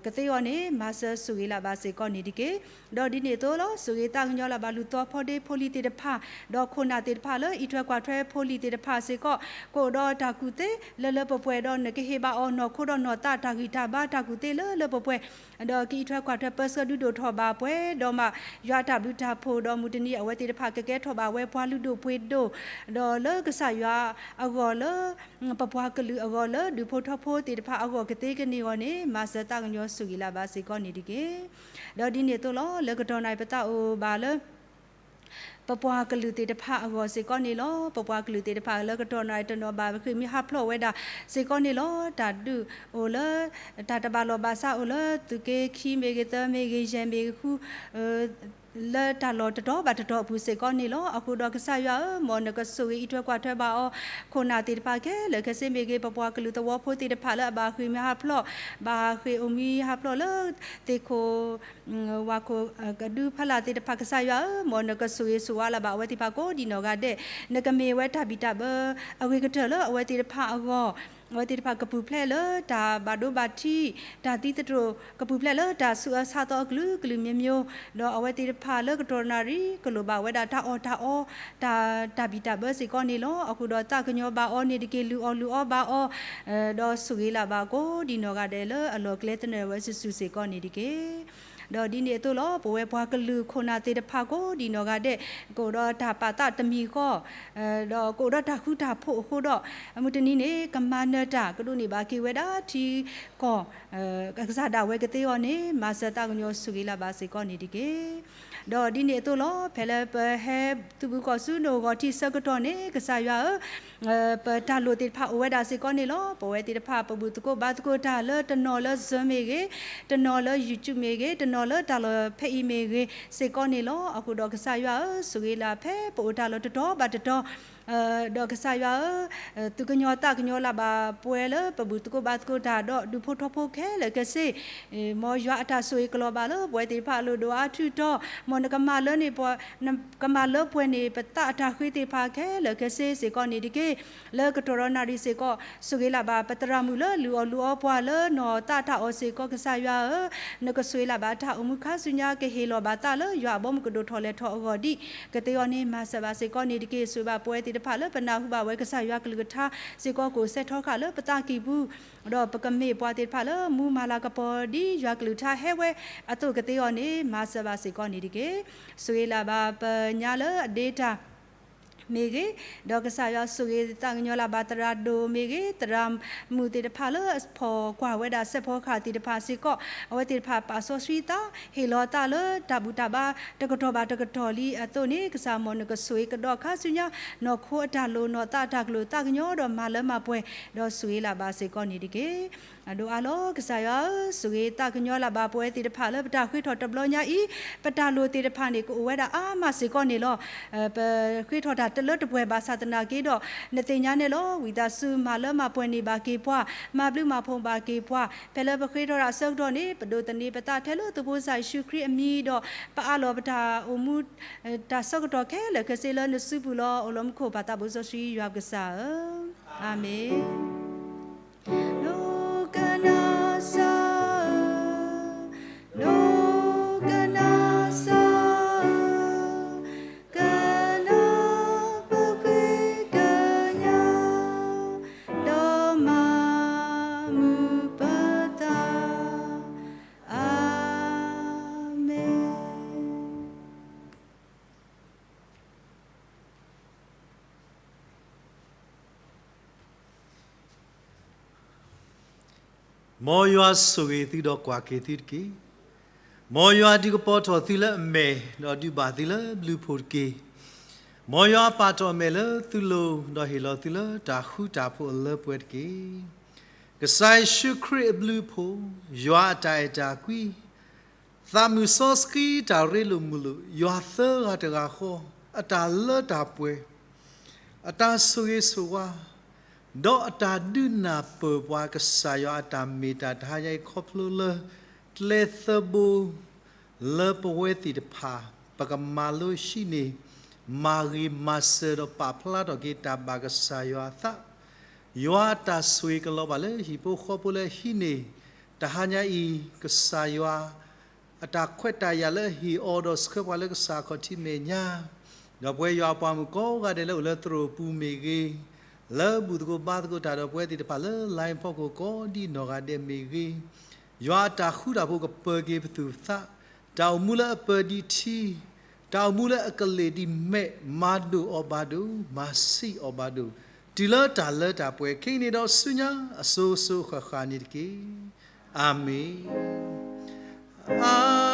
ကသ့အီၤန့ၣ် မၤစၢၤဆိၣ်ဂ့ၤလၢ်ဘၣ်စ့ၢ်ကီးန့ၣ်တက့ၢ်. ဒီးဒ်န့ၣ်အသိးလီၤ. ဆိၣ်ဂ့ၤသးကညီၤလၢ်ဘၣ်လူၢ်သီဖိဒ့ဖိလံၤသ့ၣ်တဖၣ်, ဒီးခိၣ်နၢ်သ့ၣ်တဖၣ်လၢအံးထွဲကွၢ်ထွဲဖိလံၤသ့ၣ်တဖၣ်စ့ၢ်ကီး, ကအိၣ်ဒီးတၢ်ကူၣ်သ့လၢလၢပှဲၤပှဲၤ, ဒီးနကဟ့ၣ်ဘၣ်အီၤနီၢ်ခိဒီးနီၢ်သးတၢ်ဂံၢ်တၢ်ဘါတၢ်ကူၣ်သ့လၢလၢပှဲၤပှဲၤ, ဒီးကအံးထွဲကွၢ်ထွဲပၢဆှၢဒုးဒိၣ်ထီၣ်ဘၣ်ပှဲၤဒီးမး ယွၤအတၢ်ဘျုးတၢ်ဖှိၣ်, ဒီးမုၢ်တနံၤအဝဲသ့ၣ်တဖၣ်ကကဲထီၣ်ဘၣ်ဝဲပှၤလုၢ်ဒိၣ်ပှ့ၤဒိၣ်, ဒီးလၢကစၢ်ယွၤအဂီၢ်လၢ ပပှၤကလုာ်အဂီၢ်လၢဒူၣ်ဖိထၢဖိသ့ၣ်တဖၣ်အဂီၢ်ကသ့ကန့ၢ်အီၤန့ၣ် မၤစၢၤသးကညီၤဆိၣ်ဂ့ၤလၢ်ဘၣ်စ့ၢ်ကီးန့ၣ်တက့ၢ်. ဒီးဒ်န့ၣ်အသိးလီၤ. လၢကတီၢ်နၣ်ရံၣ်ပသးအိၣ်ဘၣ်လၢ ပပှၤကလုာ်သ့ၣ်တဖၣ်အဂီၢ်စ့ၢ်ကီးန့ၣ်လီၤ. ပပှၤကလုာ်သ့ၣ်တဖၣ်လၢကတီၢ်နၣ်ရံၣ်တနီၤဘၣ်ဃ့ၢ်မှံဟးဖျိးဝဲဒၣ်စ့ၢ်ကီးန့ၣ်လီၤ. တၢ်ဒုးအိၣ်လၢ တၢ်တဘၣ်လီၢ်ဘၣ်စးအိၣ်လၢသုးက့ခံမ့ၢ်ဂ့ၤ သၢမ့ၢ်ဂ့ၤ ယဲၢ်မ့ၢ်ဂ့ၤဃု လၢတၢ်လီၢ်တတီၤဘၣ်တတီၤအပူၤစ့ၢ်ကီးန့ၣ်လီၤ. အဃိဒီးကစၢ်ယွၤဧၢ, မ်နကဆိၣ်ဂ့ၤအံးထွဲကွၢ်ထွဲဘၣ်အီၤ, ခိၣ်နၢ်သ့ၣ်တဖၣ်ခဲလၢာ်ခဲဆ့မ့ၢ်ဂ့ၤ, ပပှၤကလုာ်သဝီဖိသ့ၣ်တဖၣ်လၢအဘၣ်ဃ့ၢ်မှံဟးဖျိး, ဘၣ်ဃ့ၢ်အိၣ်မှံဟးဖျိးလၢ သ့ၣ်ခိၣ် ဝၣ်ခိၣ်ကဒုဖီလာ်သ့ၣ်တဖၣ် ကစၢ်ယွၤဧၢ, မ်နကဆိၣ်ဂ့ၤဆိၣ်ဝါလၢ်ဘၣ်အဝဲသ့ၣ်တဖၣ်ကိးဒံးနီၢ်ဂၤဒဲး, နကမ့ၢ်ဝဲတၢ်ဘံၣ်တၢ်ဘၢအဂ့ၤကတၢၢ်လၢအဝဲသ့ၣ်တဖၣ်အဂီၢ်, အဝဲသ့ၣ်တဖၣ်ကပူၤဖျဲးလၢတၢ်ဘၣ်ဒိဘၣ်ထံး, တၢ်သံသတြိာ်, ကပူၤဖျဲးလၢတၢ်ဆူးအါဆါသီအကလုာ်ကလုာ်မျိုးမျိုး, ဒီးအဝဲသ့ၣ်တဖၣ်လၢကတီၢ်နၣ်ရံၣ်ကလိၣ်ဘၣ်ဝဲဒၣ်တၢ်အီၣ်တၢ်အီ, တၢ် တၢ်ဘံၣ်တၢ်ဘၢစ့ၢ်ကီးန့ၣ်လီၤ. အဃိဒီးသးကညီၤဘၣ်အီၤန့ၣ်တက့ၢ်, လုၢ်အီၣ်လုၢ်အီဘၣ်အီၤ, ဒီးဆိၣ်ဂ့ၤလၢ်ဘၣ်ကိးဒံးနီၢ်ဂၤဒဲးလၢအလီၢ်ကျဲသနၢၣ်ဝဲစုာ်စုာ်စ့ၢ်ကီးန့ၣ်တက့ၢ်. ဒီးဒ်န့ၣ်အသိးလီၤ, ပဝဲပှၤကလုာ်ခိၣ်နၢ်သ့ၣ်တဖၣ်ကိးဒံးနီၢ်ဂၤဒဲး, ကအိၣ်ဒီးတၢ်ပာ်သးတမံၤဃီ, ဒီးကအိၣ်ဒီးတၢ်ဃူတၢ်ဖိးအဃိဒီး, အမုၢ်တနံၤန့ၣ် ကမၤနၢၤတၢ် ကဒိးန့ၢ်ဘၣ်က့ၤဝဲဒၣ်ထံကီၢ် ကစၢ်ဒၣ်ဝဲကသ့အီၤန့ၣ် မၤစၢၤသးကညီၤဆိၣ်ဂ့ၤလၢ်ဘၣ်စ့ၢ်ကီးန့ၣ်တက့ၢ်. ဒီးဒ်န့ၣ်အသိးလီၤ, ဖဲလၢပဟဲသုးဘူးကီၢ်ဆူနဂီၢ်ထံးဆၢကတီၢ်န့ၣ် ကစၢ်ယွၤဧၢ, ပတၢ်လိၣ်သ့ၣ်တဖၣ်အိၣ်ဝဲဒၣ်စ့ၢ်ကီးန့ၣ်လီၤ. ပဝဲသ့ၣ်တဖၣ် ပဘူၣ်သကိးဘါသကိးတၢ်လၢတနီၤလၢ Zoom မ့ၢ်ဂ့ၤ, တနီၤလၢ YouTube မ့ၢ်ဂ့ၤ, တနီၤလၢတၢ်လီၢ်ဖဲအံၤမ့ၢ်ဂ့ၤ စ့ၢ်ကီးန့ၣ်လီၤ. အဃိဒီးကစၢ်ယွၤဧၢ, ဆိၣ်ဂ့ၤလၢ်ဖဲပအိၣ်တၢ်လီၢ်တတီၤဘၣ်တတီၤ ဒီးကစၢ်ယွၤဧၢ, သူၣ်ကညီၤသးကညီၤလၢ်ဘၣ်ပှၤလၢပဘူၣ်သကိးဘါသကိးတၢ်ဒီးဒူၣ်ဖိထၢဖိခဲလၢာ်ခဲဆ့, မ်ယွၤအတၢ်ဆိၣ်ဂ့ၤကလီၤဘၣ်လၢပဝဲသ့ၣ်တဖၣ်အလိၤဒီးအါထုးတီ, မ်နကမၤလၢန့ၢ်ပှၤ ကမၤလၢပှဲၤန့ၢ်ပသးအတၢ်ဃ့သ့ၣ်တဖၣ်ခဲလၢာ်ခဲဆ့စ့ၢ်ကီးန့ၣ်တက့ၢ်. လၢကတီၢ်ဒီးနၣ်ရံၣ်စ့ၢ်ကီး ဆိၣ်ဂ့ၤလၢ်ဘၣ်ပသရၣ်မုၣ်လၢလုၢ်အီၣ်လုၢ်အီပှၤလၢနီၢ်သးတၢ်အီၣ်စ့ၢ်ကီး ကစၢ်ယွၤဧၢ, နကဆိၣ်ဂ့ၤလၢ်ဘၣ်တၢ်အိၣ်မူခါဆူညါ ကဟ့ၣ်လီၤဘၣ်သးလၢယွၤအဘီမုၢ်ကဒိၣ်ထီၣ်လဲၤထီၣ်အဂီၢ်ဒ်ကသ့အီၤန့ၣ် မၤစၢၤဘၣ်စ့ၢ်ကီးန့ၣ်တက့ၢ်. ဆိၣ်ဂ့ၤဘၣ်ပဝဲသ့ၣ်တဖၣ်လၢပနၢ်ဟူဘၣ်ဝဲကစၢ်ယွၤကလုၢ်ကထါစ့ၢ်ကီး ကအိၣ်စဲထီဃာ်လၢပသးကံၢ်ပူၤ ဒီးပကမ့ၢ်ပှၤသ့ၣ်တဖၣ်လၢမူမၤလၤကပီၤဒ်ယွၤကလုၢ်ကထါဟဲဝဲအသိးကသ့အီၤန့ၣ် မၤစၢၤဘၣ်စ့ၢ်ကီးန့ၣ်တက့ၢ်. ဆိၣ်ဂ့ၤလၢ်ဘၣ်ပညါလၢအဒ့တၢ် မ့ၢ်ဂ့ၤ, ဒီးကစၢ်ယွၤဆိၣ်ဂ့ၤသးကညီၤလၢ်ဘၣ်သရၣ်ဒိၣ်မ့ၢ်ဂ့ၤ, သရၣ်မုၣ်သ့ၣ်တဖၣ်လၢအဖီၣ်ကွၢ်ဝဲဒၣ်စဲးဖီကဟၣ်သ့ၣ်တဖၣ်စ့ၢ်ကီး, အဝဲသ့ၣ်တဖၣ်ပာ်စီဆှံသး ဟ့ၣ်လီၤသးလၢတၢ်ဘူၣ်တၢ်ဘါတကတီၢ်ဘၣ်တကတီၢ်လံအသိးန့ၣ် ကစၢ်မ်နကဆိၣ်ဂ့ၤကဒီးခါဆူညါ နီၢ်ခိအတၢ်လိၣ်နီၢ်သးအတၢ်ကလိၣ်သးကညီၤဒီးမၤလၢမၤပှဲၤ ဒီးဆိၣ်ဂ့ၤလၢ်ဘၣ်စ့ၢ်ကီးန့ၣ်တက့ၢ်. အဒိၣ်အါလီၤ ကစၢ်ယွၤဧၢ, ဆိၣ်ဂ့ၤသးကညီၤလၢ်ဘၣ်ပဝဲသ့ၣ်တဖၣ်လၢပတၢ်ဃ့ထီၣ်တဘျီညါအံၤ, ပတၢ်လိၣ်သ့ၣ်တဖၣ်န့ၣ် ကအိၣ်ဝဲဒၣ်အါမးစ့ၢ်ကီးန့ၣ်လီၤ. ပဃ့ထီၣ်တၢ်တလၢတပှဲၤဘၣ်ဆၣ်သနာ်က့ဒီး နသ့ၣ်ညါနဲလီၤ ဝံသးစူၤမၤလၢမၤပှဲၤန့ၢ်ဘၣ်က့ၤပှၤ, မၤဘျုးမၤဖှိၣ်ဘၣ်က့ၤပှၤ, ဖဲလၢပဃ့ထီၣ်တၢ်အဆၢကတီၢ်န့ၣ် ပဒိးသန့ၤပသးထဲလၢသုဖိသၣ်ယ့ၣ်ၡူးခရံာ်အမံၤဒီး ပအးလီၤပတၢ်အိၣ်မူ တၢ်ဆၢကတီၢ်ခဲလၢာ်ခဲဆ့လၢနစုပူၤလီၤ. အိၣ်လီၤမူခိၣ်ပၢ်သးဘိစီဆှံယွၤပကစၢ်ဧၢ, အၤမ့ၣ်. နကနၣ်စၢ်ဧၢ, နကနၣ်စၢ်ဧၢ, ကနၢ်ပဃ့ကညး, ဒီးမၤမုာ်ပသး, အၤမ့ၣ်. မ်ယွၤဆိၣ်ဂ့ၤသုဒီးကွၢ်က့ၤသုတက့ၢ်. မ်ယွၤဒုးကပီၤထီၣ်သုလၢအမဲာ်, ဒီးဒုးဘၣ်သုလၢဘျုးဖှိၣ်တက့ၢ်. မ်ယွၤပာ်ထီၣ်အမဲာ်လၢသုလိၤ, ဒီးဟ့ၣ်လီၤသုလၢတၢ်ဃူတၢ်ဖိးအလၢပှဲၤတက့ၢ်. ကစၢ်ယ့ၣ်ၡူးခရံာ်အဘျုးအဖှိၣ်, ယွၤအတၢ်အဲၣ်တၢ်ကွံ, သးမုၢ်စီဆှံတၢ်ရ့လိာ်မုာ်လိာ်, ယွၤသၢဂၤတဂၤဃီ, အတၢ်လၢတၢ်ပှဲၤ, အတၢ်ဆိၣ်ဂ့ၤဆိၣ်ဝါ, ဒီးအတၢ်ဒုးနၢ်ပၢၢ်ပှၤ ကစၢ်ယွၤအတၢ်မ့ၢ်တၢ်တဟါညါအံၤ ခီဖျိလၢ ကျဲသၢဘိ လၢပဝဲသ့ၣ်တဖၣ် ပကမၤလိဟံးန့ၢ် မၤဂ့ၤမၤစၢၤဒီးပာ်ဖျါထီၣ်က့ၤတၢ်ဘၣ်ကစၢ်ယွၤအသး, ယွၤအတၢ်ဆိၣ်ဂ့ၤကလီၤဘၣ်လၢဟံၣ်ဖိဃီဖိလၢအဟံးန့ၢ် တဟါညါအံၤ ကစၢ်ယွၤ အတၢ်ခွဲးတၢ်ယာ်လၢအဟ့ၣ်အီၤဒီးဆှၢပှၤလၢကစၢ်အခီၣ်ထံးမဲာ်ညါ, ဒီးပဝဲယွၤအပှၤမုၣ်ကိးဂၤဒဲးလၢအိၣ်လၢသရိာ်ပူၤမ့ၢ်ဂ့ၤ, လၢဘူၣ်သကိးဘါသကိးတၢ်ဒီးပဝဲသ့ၣ်တဖၣ်လၢ line ဖီခိၣ်ကိးဒံနီၢ်ဂၤဒဲးမ့ၢ်ဂ့ၤ, ယွၤအတၢ်ဃူတၢ်ဖိးကပၢၤက့ၤပသူၣ်ပသး, တၢ်အိၣ်မူလၢအပၢၤဒံးထံ, တၢ်အိၣ်မူလၢအကလ့ၣ်ဒံးမဲး, မၤဒိၣ်အီၤဘၣ်ဒိၣ်, မၤဆံးအီၤဘၣ်ဒိၣ်, တုၤလၢတၢ်လၢတၢ်ပှဲၤ ခဲအံၤန့ၣ်ဒီးဆူညါ အစိၤစိၤဃၣ်ဃၣ်န့ၣ်တက့ၢ်. အၤမ့ၣ်. အၤ